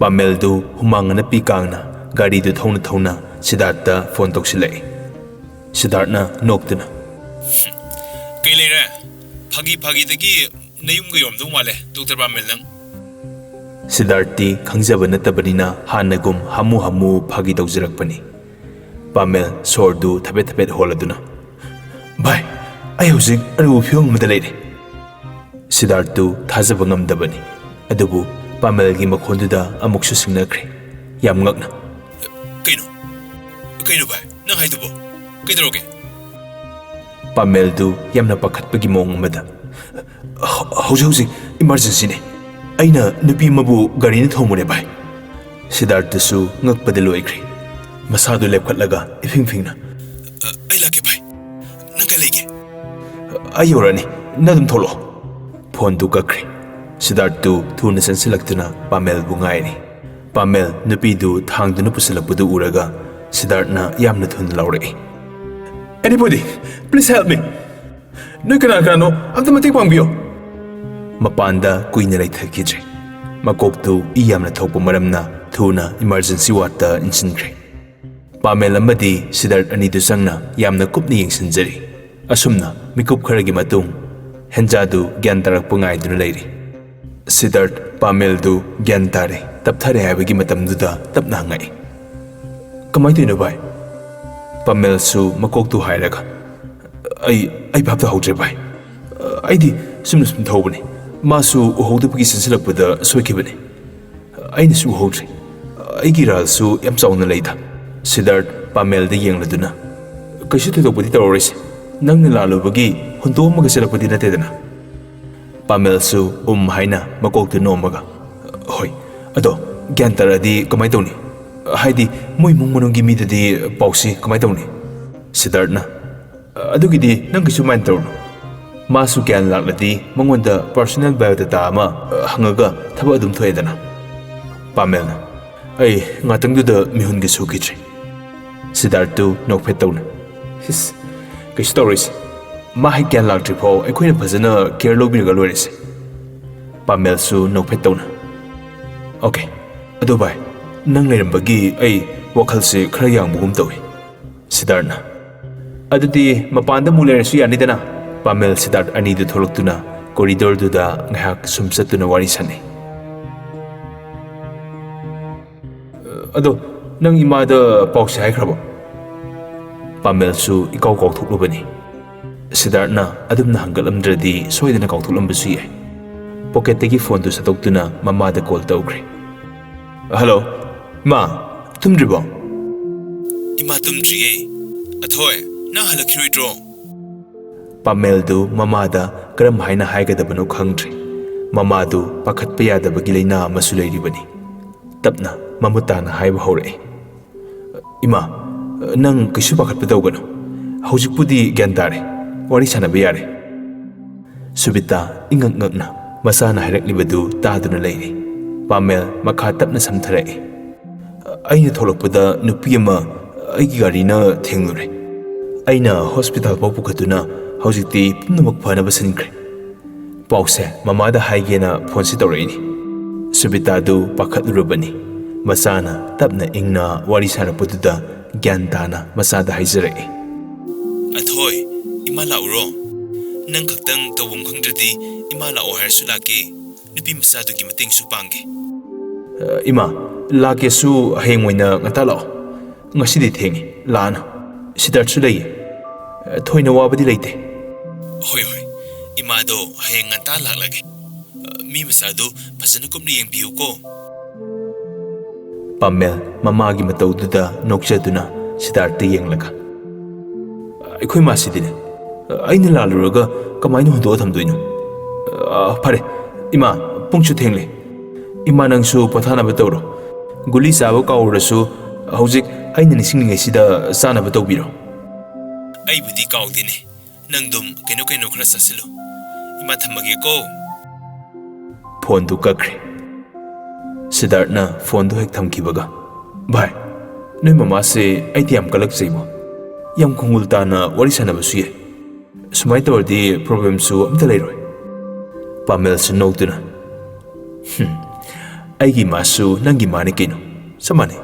ꯄꯥꯃꯦꯜꯗꯨ ꯍꯨꯃꯥꯡ ꯑꯅꯞꯄꯤ ꯀꯥꯡꯅ ꯒꯥꯔꯤꯗꯨ ꯊꯧꯅ ꯊꯧꯅ ꯁꯤꯗꯥꯔꯠꯇ ꯐꯣꯟ ꯇꯧꯁꯤꯜꯂꯛꯏ꯫ ꯁꯤꯗꯥꯔꯠꯅ ꯅꯣꯛꯇꯨꯅ, "ꯀꯩ ꯂꯩꯔꯦ? ꯐꯥꯒꯤ ꯐꯥꯒꯤꯗꯒꯤ ꯅꯌꯨꯝꯒ ꯌꯧꯔꯝꯗꯧ ꯃꯥꯜꯂꯦ, ꯗꯣꯛꯇꯔ ꯄꯥꯃꯦꯜ ꯅꯪ꯫" ꯁꯤꯗꯥꯔꯠꯇꯤ ꯈꯪꯖꯕ ꯅꯠꯇꯕꯅꯤꯅ ꯍꯥꯟꯅꯒꯨꯝ ꯍꯥꯃꯨ ꯍꯥꯃꯨ ꯐꯥꯒꯤ ꯇꯧꯖꯔꯛꯄꯅꯤ꯫ ꯄꯥꯃꯦꯜ ꯁꯣꯔꯗꯨ ꯊꯕꯦꯠ ꯊꯕꯦꯠ ꯍꯣꯜꯂꯗꯨꯅ, "ꯚꯥꯏ, ꯑꯩ ꯍꯧꯖꯤꯛ ꯑꯔꯨꯕ ꯐꯤꯕꯝ ꯑꯃꯗ ꯂꯩꯔꯦ꯫" ꯁꯤꯗꯥꯔꯠꯇꯨ ꯊꯥꯖꯕ ꯉꯝꯗꯕꯅꯤ꯫ ꯑꯗꯨꯕꯨ ꯄꯥꯃꯦꯜꯒꯤ ꯃꯈꯣꯟꯗꯨꯗ ꯑꯃꯨꯛꯁꯨ ꯁꯤꯡꯅꯈ꯭ꯔꯦ, ꯌꯥꯝ ꯉꯛꯅ꯫ "ꯀꯩꯅꯣ? ꯀꯩꯅꯣ ꯚꯥꯏ, ꯅꯪ ꯍꯥꯏꯗꯨꯕꯣ? ꯀꯩꯗꯧꯔꯒꯦ?" ꯄꯥꯃꯦꯜꯗꯨ ꯌꯥꯝꯅ ꯄꯥꯈꯠꯄꯒꯤ ꯃꯑꯣꯡ ꯑꯃꯗ, "ꯍ-, ꯍꯧꯖꯤꯛ ꯍꯧꯖꯤꯛ ꯏꯃꯥꯔꯖꯦꯟꯁꯤꯅꯦ꯫ ꯑꯩꯅ ꯅꯨꯄꯤ ꯑꯃꯕꯨ ꯒꯥꯔꯤꯅ ꯊꯣꯝꯃꯨꯔꯦ ꯚꯥꯏ꯫" ꯁꯤꯗꯥꯔꯠꯇꯨꯁꯨ ꯉꯛꯄꯗ ꯂꯣꯏꯈ꯭ꯔꯦ꯫ ꯃꯁꯥꯗꯨ ꯂꯦꯞꯈꯠꯂꯒ ꯏꯐꯤꯡ ꯐꯤꯡꯅ, "ꯑ, ꯑꯩ ꯂꯥꯛꯀꯦ ꯚꯥꯏ꯫ ꯅꯪ ꯀꯥꯏ ꯂꯩꯒꯦ?" "ꯑꯩ ꯌꯧꯔꯛꯑꯅꯤ, ꯅꯪ ꯑꯗꯨꯝ ꯊꯣꯛꯂꯛꯑꯣ꯫" ꯐꯣꯟꯗꯨ ꯀꯛꯈ꯭ꯔꯦ꯫ ꯁꯤꯗꯥꯔꯠꯇꯨ ꯊꯨꯅ ꯆꯦꯟꯁꯤꯜꯂꯛꯇꯨꯅ ꯄꯥꯃꯦꯜꯕꯨ ꯉꯥꯏꯔꯤ꯫ ꯄꯥꯃꯦꯜ ꯅꯨꯄꯤꯗꯨ ꯊꯥꯡꯗꯨꯅ ꯄꯨꯁꯤꯜꯂꯛꯄꯗꯨ ꯎꯔꯒ ꯁꯤꯗꯥꯔꯠꯅ ꯌꯥꯝꯅ ꯊꯨꯅ ꯂꯥꯎꯔꯛꯏ꯫ "Anybody, please help me! ꯅꯣꯏ ꯀꯅꯥ ꯀꯅꯥꯅꯣ, ꯑꯝꯇ ꯃꯇꯦꯡ ꯄꯥꯡꯕꯤꯌꯣ!" ꯃꯄꯥꯟꯗ ꯀꯨꯏꯅ ꯂꯩꯊꯈꯤꯗ꯭ꯔꯦ꯫ ꯃꯀꯣꯛꯇꯨ ꯏ ꯌꯥꯝꯅ ꯊꯣꯛꯄ ꯃꯔꯝꯅ ꯊꯨꯅ ꯏꯃꯥꯔꯖꯦꯟꯁꯤ ꯋꯥꯔꯗꯇ ꯏꯟꯁꯤꯟꯈ꯭ꯔꯦ꯫ ꯄꯥꯃꯦꯜ ꯑꯃꯗꯤ ꯁꯤꯗꯥꯔꯠ ꯑꯅꯤꯗꯨ ꯆꯪꯅ ꯌꯥꯝꯅ ꯀꯨꯞꯅ ꯌꯦꯡꯁꯤꯟꯖꯔꯤ꯫ ꯑꯁꯨꯝꯅ ꯃꯤꯀꯨꯞ ꯈꯔꯒꯤ ꯃꯇꯨꯡ ꯍꯦꯟꯖꯥꯗꯨ ꯒ꯭ꯌꯥꯟ ꯇꯥꯔꯛꯄ ꯉꯥꯏꯗꯨꯅ ꯂꯩꯔꯤ꯫ ꯁꯤꯗꯥꯔꯠ ꯄꯥꯃꯦꯜꯗꯨ ꯒ꯭ꯌꯥꯟ ꯇꯥꯔꯦ, ꯇꯞꯊꯔꯦ ꯍꯥꯏꯕꯒꯤ ꯃꯇꯝꯗꯨꯗ ꯇꯞꯅ ꯍꯪꯉꯛꯏ, "ꯀꯃꯥꯏꯅ ꯇꯧꯔꯤꯅꯣ ꯚꯥꯏ?" ꯄꯥꯃꯦꯜꯁꯨ ꯃꯀꯣꯛꯇꯨ ꯍꯥꯏꯔꯒ, "ꯑꯩ, ꯑꯩ ꯚꯥꯞ ꯇꯥꯍꯧꯗ꯭ꯔꯦ ꯚꯥꯏ꯫ ꯑꯩꯗꯤ ꯁꯨꯝꯅ ꯁꯨꯝ ꯊꯧꯕꯅꯤ꯫ ꯃꯥꯁꯨ ꯎꯍꯧꯗꯕꯒꯤ ꯆꯦꯟꯁꯤꯜꯂꯛꯄꯗ ꯁꯣꯏꯈꯤꯕꯅꯤ꯫ ꯑꯩꯅꯁꯨ ꯎꯍꯧꯗ꯭ꯔꯦ꯫ ꯑꯩꯒꯤ ꯏꯔꯥꯜꯁꯨ ꯌꯥꯝ ꯆꯥꯎꯅ ꯂꯩꯗ꯫" ꯁꯤꯗꯥꯔꯠ ꯄꯥꯃꯦꯜꯗ ꯌꯦꯡꯂꯗꯨꯅ, "ꯀꯩꯁꯨ ꯊꯣꯏꯗꯣꯛꯄꯗꯤ ꯇꯧꯔꯔꯣꯏꯁꯦ꯫ ꯅꯪꯅ ꯂꯥꯜꯂꯨꯕꯒꯤ ꯍꯨꯟꯗꯣꯛꯑꯝꯃꯒ ꯆꯠꯂꯛꯄꯗꯤ ꯅꯠꯇꯦꯗꯅ꯫ ꯄꯥꯃꯦꯜꯁꯨ ꯎꯝ ꯍꯥꯏꯅ ꯃꯀꯣꯛꯇꯨ ꯅꯣꯝꯃꯒ, "ꯍꯣꯏ, ꯑꯗꯣ ꯒ꯭ꯌꯥꯟ ꯇꯥꯔꯛꯑꯗꯤ ꯀꯃꯥꯏꯅ ꯇꯧꯅꯤ? ꯍꯥꯏꯗꯤ ꯃꯣꯏ ꯏꯃꯨꯡ ꯃꯅꯨꯡꯒꯤ ꯃꯤꯗꯗꯤ ꯄꯥꯎꯁꯤ ꯀꯃꯥꯏꯅ ꯇꯧꯅꯤ?" ꯁꯤꯗꯥꯔꯠꯅ, "ꯑꯗꯨꯒꯤꯗꯤ ꯅꯪ ꯀꯩꯁꯨ ꯃꯥꯏꯟ ꯇꯧꯔꯨꯅꯨ꯫ ꯃꯥꯁꯨ ꯒ꯭ꯌꯥꯟ ꯂꯥꯛꯂꯗꯤ ꯃꯉꯣꯟꯗ personal biodata ꯑꯃ, ꯑ, ꯍꯪꯉꯒ ꯊꯕꯛ ꯑꯗꯨꯝ ꯊꯣꯛꯑꯦꯗꯅ꯫" ꯄꯥꯃꯦꯜꯅ, "ꯑꯩ ꯉꯥꯛꯇꯪꯗꯨꯗ ꯃꯤꯍꯨꯟꯒ ꯁꯨꯈꯤꯗ꯭ꯔꯦ꯫" ꯁꯤꯗꯥꯔꯠꯇꯨ ꯅꯣꯛꯐꯦꯠ ꯇꯧꯅ, "ꯁꯤꯁ, ꯀꯩꯁꯨ ꯇꯧꯔꯣꯏꯁꯦ꯫ ꯃꯥ ꯍꯦꯛ ꯒ꯭ꯌꯥꯟ ꯂꯥꯛꯇ꯭ꯔꯤ ꯐꯥꯎ ꯑꯩꯈꯣꯏꯅ ꯐꯖꯅ ꯀꯦꯌꯔ ꯂꯧꯕꯤꯔꯒ ꯂꯣꯏꯔꯦꯁꯦ꯫" ꯄꯥꯃꯦꯜꯁꯨ ꯅꯣꯛꯐꯦꯠ ꯇꯧꯅ, "ꯑꯣꯀꯦ, ꯑꯗꯣ ꯚꯥꯏ, ꯅꯪ ꯂꯩꯔꯝꯕꯒꯤ ꯑꯩ ꯋꯥꯈꯜꯁꯦ ꯈꯔ ꯌꯥꯡꯕꯒꯨꯝ ꯇꯧꯏ꯫" ꯁꯤꯗꯥꯔꯠꯅ, "ꯑꯗꯨꯗꯤ ꯃꯄꯥꯟꯗ ꯑꯃꯨꯛ ꯂꯩꯔꯁꯨ ꯌꯥꯅꯤꯗꯅ?" ꯄꯥꯃꯦꯜ ꯁꯤꯗꯥꯔꯠ ꯑꯅꯤꯗꯨ ꯊꯣꯛꯂꯛꯇꯨꯅ ꯀꯣꯔꯤꯗꯣꯔꯗꯨꯗ ꯉꯥꯏꯍꯥꯛ ꯁꯨꯝ ꯆꯠꯇꯨꯅ ꯋꯥꯔꯤ ꯁꯥꯟꯅꯩ꯫ "ꯑꯗꯣ ꯅꯪ ꯏꯃꯥꯗ ꯄꯥꯎꯁꯦ ꯍꯥꯏꯈ꯭ꯔꯕꯣ?" ꯄꯥꯃꯦꯜꯁꯨ ꯏꯀꯥꯎ ꯀꯥꯎꯊꯣꯛꯂꯨꯕꯅꯤ꯫ ꯁꯤꯗꯥꯔꯠꯅ ꯑꯗꯨꯝꯅ ꯍꯪꯒꯠꯂꯝꯗ꯭ꯔꯗꯤ ꯁꯣꯏꯗꯅ ꯀꯥꯎꯊꯣꯛꯂꯝꯕꯁꯨ ꯌꯥꯏ꯫ ꯄꯣꯀꯦꯠꯇꯒꯤ ꯐꯣꯟꯗꯨ ꯁꯠꯇꯣꯛꯇꯨꯅ ꯃꯃꯥꯗ ꯀꯣꯜ ꯇꯧꯈ꯭ꯔꯦ꯫ "ꯍꯜꯂꯣ, ꯏꯃꯥ, ꯇꯨꯝꯗ꯭ꯔꯤꯕꯣ?" "ꯏꯃꯥ ꯇꯨꯝꯗ꯭ꯔꯤꯌꯦ꯫ ꯑꯊꯣꯏ, ꯅꯪ ꯍꯜꯂꯛꯈꯤꯔꯣꯏꯗ꯭ꯔꯣ?" ꯄꯥꯃꯦꯜꯗꯨ ꯃꯃꯥꯗ ꯀꯔꯝ ꯍꯥꯏꯅ ꯍꯥꯏꯒꯗꯕꯅꯣ ꯈꯪꯗ꯭ꯔꯦ꯫ ꯃꯃꯥꯗꯨ ꯄꯥꯈꯠꯄ ꯌꯥꯗꯕꯒꯤ ꯂꯥꯏꯅꯥ ꯑꯃꯁꯨ ꯂꯩꯔꯤꯕꯅꯤ꯫ ꯇꯞꯅ ꯃꯃꯨꯠ ꯇꯥꯅ ꯍꯥꯏꯕ ꯍꯧꯔꯛꯏ, "ꯏꯃꯥ, ꯅꯪ ꯀꯩꯁꯨ ꯄꯥꯈꯠꯄ ꯇꯧꯒꯅꯨ꯫ ꯍꯧꯖꯤꯛꯄꯨꯗꯤ ꯒ꯭ꯌꯥꯟ ꯇꯥꯔꯦ꯫ ꯋꯥꯔꯤ ꯁꯥꯟꯅꯕ ꯌꯥꯔꯦ꯫" ꯁꯨꯕꯤꯇꯥ ꯏꯉꯛ ꯉꯛꯅ ꯃꯆꯥꯅ ꯍꯥꯏꯔꯛꯂꯤꯕꯗꯨ ꯇꯥꯗꯨꯅ ꯂꯩꯔꯤ꯫ ꯄꯥꯃꯦꯜ ꯃꯈꯥ ꯇꯞꯅ ꯁꯝꯊꯔꯛꯏ, "ꯑꯩꯅ ꯊꯣꯛꯂꯛꯄꯗ ꯅꯨꯄꯤ ꯑꯃ ꯑꯩꯒꯤ ꯒꯥꯔꯤꯅ ꯊꯦꯡꯂꯨꯔꯦ꯫ ꯑꯩꯅ ꯍꯣꯁꯄꯤꯇꯥꯜ ꯐꯥꯎ ꯄꯨꯈꯠꯇꯨꯅ ꯍꯧꯖꯤꯛꯇꯤ ꯄꯨꯝꯅꯃꯛ ꯐꯅꯕ ꯁꯤꯟꯈ꯭ꯔꯦ꯫ ꯄꯥꯎꯁꯦ ꯃꯃꯥꯗ ꯍꯥꯏꯒꯦꯅ ꯐꯣꯟꯁꯦ ꯇꯧꯔꯛꯏꯅꯤ꯫" ꯁꯨꯕꯤꯇꯥꯗꯨ ꯄꯥꯈꯠꯂꯨꯔꯕꯅꯤ꯫ ꯃꯆꯥꯅ ꯇꯞꯅ ꯏꯪꯅ ꯋꯥꯔꯤ ꯁꯥꯔꯛꯄꯗꯨꯗ ꯒ꯭ꯌꯥꯟ ꯇꯥꯅ ꯃꯆꯥꯗ ꯍꯥꯏꯖꯔꯛꯏ, "ꯑꯊꯣꯏ, ꯏꯃꯥ ꯂꯥꯛꯎꯔꯣ? ꯅꯪ ꯈꯛꯇꯪ ꯇꯧꯐꯝ ꯈꯪꯗ꯭ꯔꯗꯤ ꯏꯃꯥ ꯂꯥꯛꯑꯣ ꯍꯥꯏꯔꯁꯨ ꯂꯥꯛꯀꯦ꯫ ꯅꯨꯄꯤ ꯃꯆꯥꯗꯨꯒꯤ ꯃꯇꯦꯡꯁꯨ ꯄꯥꯡꯒꯦ꯫" "ꯑ, ꯏꯃꯥ, ꯂꯥꯛꯀꯦꯁꯨ ꯍꯌꯦꯡ ꯑꯣꯏꯅ ꯉꯟꯇꯥ ꯂꯥꯛꯑꯣ꯫ ꯉꯁꯤꯗꯤ ꯊꯦꯡꯉꯤ, ꯂꯥꯛꯑꯅꯨ꯫ ꯁꯤꯗꯥꯔꯠꯁꯨ ꯂꯩꯌꯦ꯫ ꯑ, ꯊꯣꯏꯅ ꯋꯥꯕꯗꯤ ꯂꯩꯇꯦ꯫" "ꯍꯣꯏ, ꯍꯣꯏ꯫ ꯏꯃꯥꯗꯣ ꯍꯌꯦꯡ ꯉꯟꯇꯥ ꯂꯥꯛꯂꯒꯦ꯫ ꯑ, ꯃꯤ ꯃꯆꯥꯗꯨ ꯐꯖꯅ ꯀꯨꯞꯅ ꯌꯦꯡꯕꯤꯌꯨꯀꯣ꯫" ꯄꯥꯃꯦꯜ ꯃꯃꯥꯒꯤ ꯃꯇꯧꯗꯨꯗ ꯅꯣꯛꯆꯗꯨꯅ ꯁꯤꯗꯥꯔꯠꯇ ꯌꯦꯡꯂꯒ, "ꯑꯩꯈꯣꯏ ꯃꯥꯁꯤꯗꯤꯅꯦ, ꯑꯩꯅ ꯂꯥꯜꯂꯨꯔꯒ ꯀꯃꯥꯏꯅ ꯍꯨꯟꯗꯣꯛꯑ ꯊꯝꯗꯣꯏꯅꯣ? ꯑ, ꯐꯔꯦ, ꯏꯃꯥ, ꯄꯨꯡꯁꯨ ꯊꯦꯡꯂꯦ꯫ ꯏꯃꯥ, ꯅꯪꯁꯨ ꯄꯣꯊꯥꯅꯕ ꯇꯧꯔꯣ꯫ ꯒꯨꯂꯤ ꯆꯥꯕ ꯀꯥꯎꯔꯨꯔꯁꯨ ꯍꯧꯖꯤꯛ ꯑꯩꯅ ꯅꯤꯡꯁꯤꯡꯂꯤꯉꯩꯁꯤꯗ ꯆꯥꯅꯕ ꯇꯧꯕꯤꯔꯣ꯫ ꯑꯩꯕꯨꯗꯤ ꯀꯥꯎꯗꯦꯅꯦ꯫ ꯅꯪꯗꯨꯝ ꯀꯩꯅꯣ ꯀꯩꯅꯣ ꯈꯔ ꯆꯥꯁꯤꯜꯂꯨ꯫ ꯏꯃꯥ, ꯊꯝꯃꯒꯦꯀꯣ꯫ ꯐꯣꯟꯗꯨ ꯀꯛꯈ꯭ꯔꯦ꯫ ꯁꯤꯗꯥꯔꯠꯅ ꯐꯣꯟꯗꯨ ꯍꯦꯛ ꯊꯝꯈꯤꯕꯒ, "ꯚꯥꯏ, ꯅꯣꯏ ꯃꯃꯥꯁꯦ ꯑꯩꯗꯤ ꯌꯥꯝ ꯀꯜꯂꯛꯆꯩꯕꯣ꯫ ꯌꯥꯝ ꯈꯣꯡꯒꯨꯜ ꯇꯥꯅ ꯋꯥꯔꯤ ꯁꯥꯟꯅꯕꯁꯨ ꯌꯥꯏ꯫ ꯁꯨꯃꯥꯏꯅ ꯇꯧꯔꯗꯤ problemꯁꯨ ꯑꯝꯇ ꯂꯩꯔꯣꯏ꯫" ꯄꯥꯃꯦꯜꯁꯨ ꯅꯣꯛꯇꯨꯅ, "ꯍꯨꯝ, ꯑꯩꯒꯤ ꯏꯃꯥꯁꯨ ꯅꯪꯒꯤ ꯏꯃꯥꯅꯤ ꯀꯩꯅꯣ, ꯆꯞ ꯃꯥꯟꯅꯩ꯫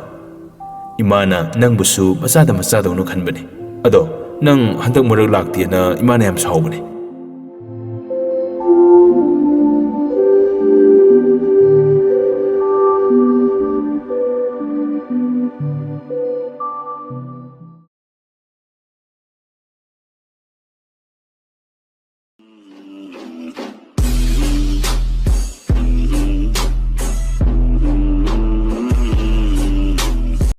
ꯏꯃꯥꯅ ꯅꯪꯕꯨꯁꯨ ꯃꯆꯥꯗ ꯃꯆꯥꯗꯧꯅ ꯈꯟꯕꯅꯤ꯫ ꯑꯗꯣ ꯅꯪ ꯍꯟꯗꯛ ꯃꯔꯛ ꯂꯥꯛꯇꯦꯅ ꯏꯃꯥꯅ ꯌꯥꯝ ꯁꯥꯎꯕꯅꯤ꯫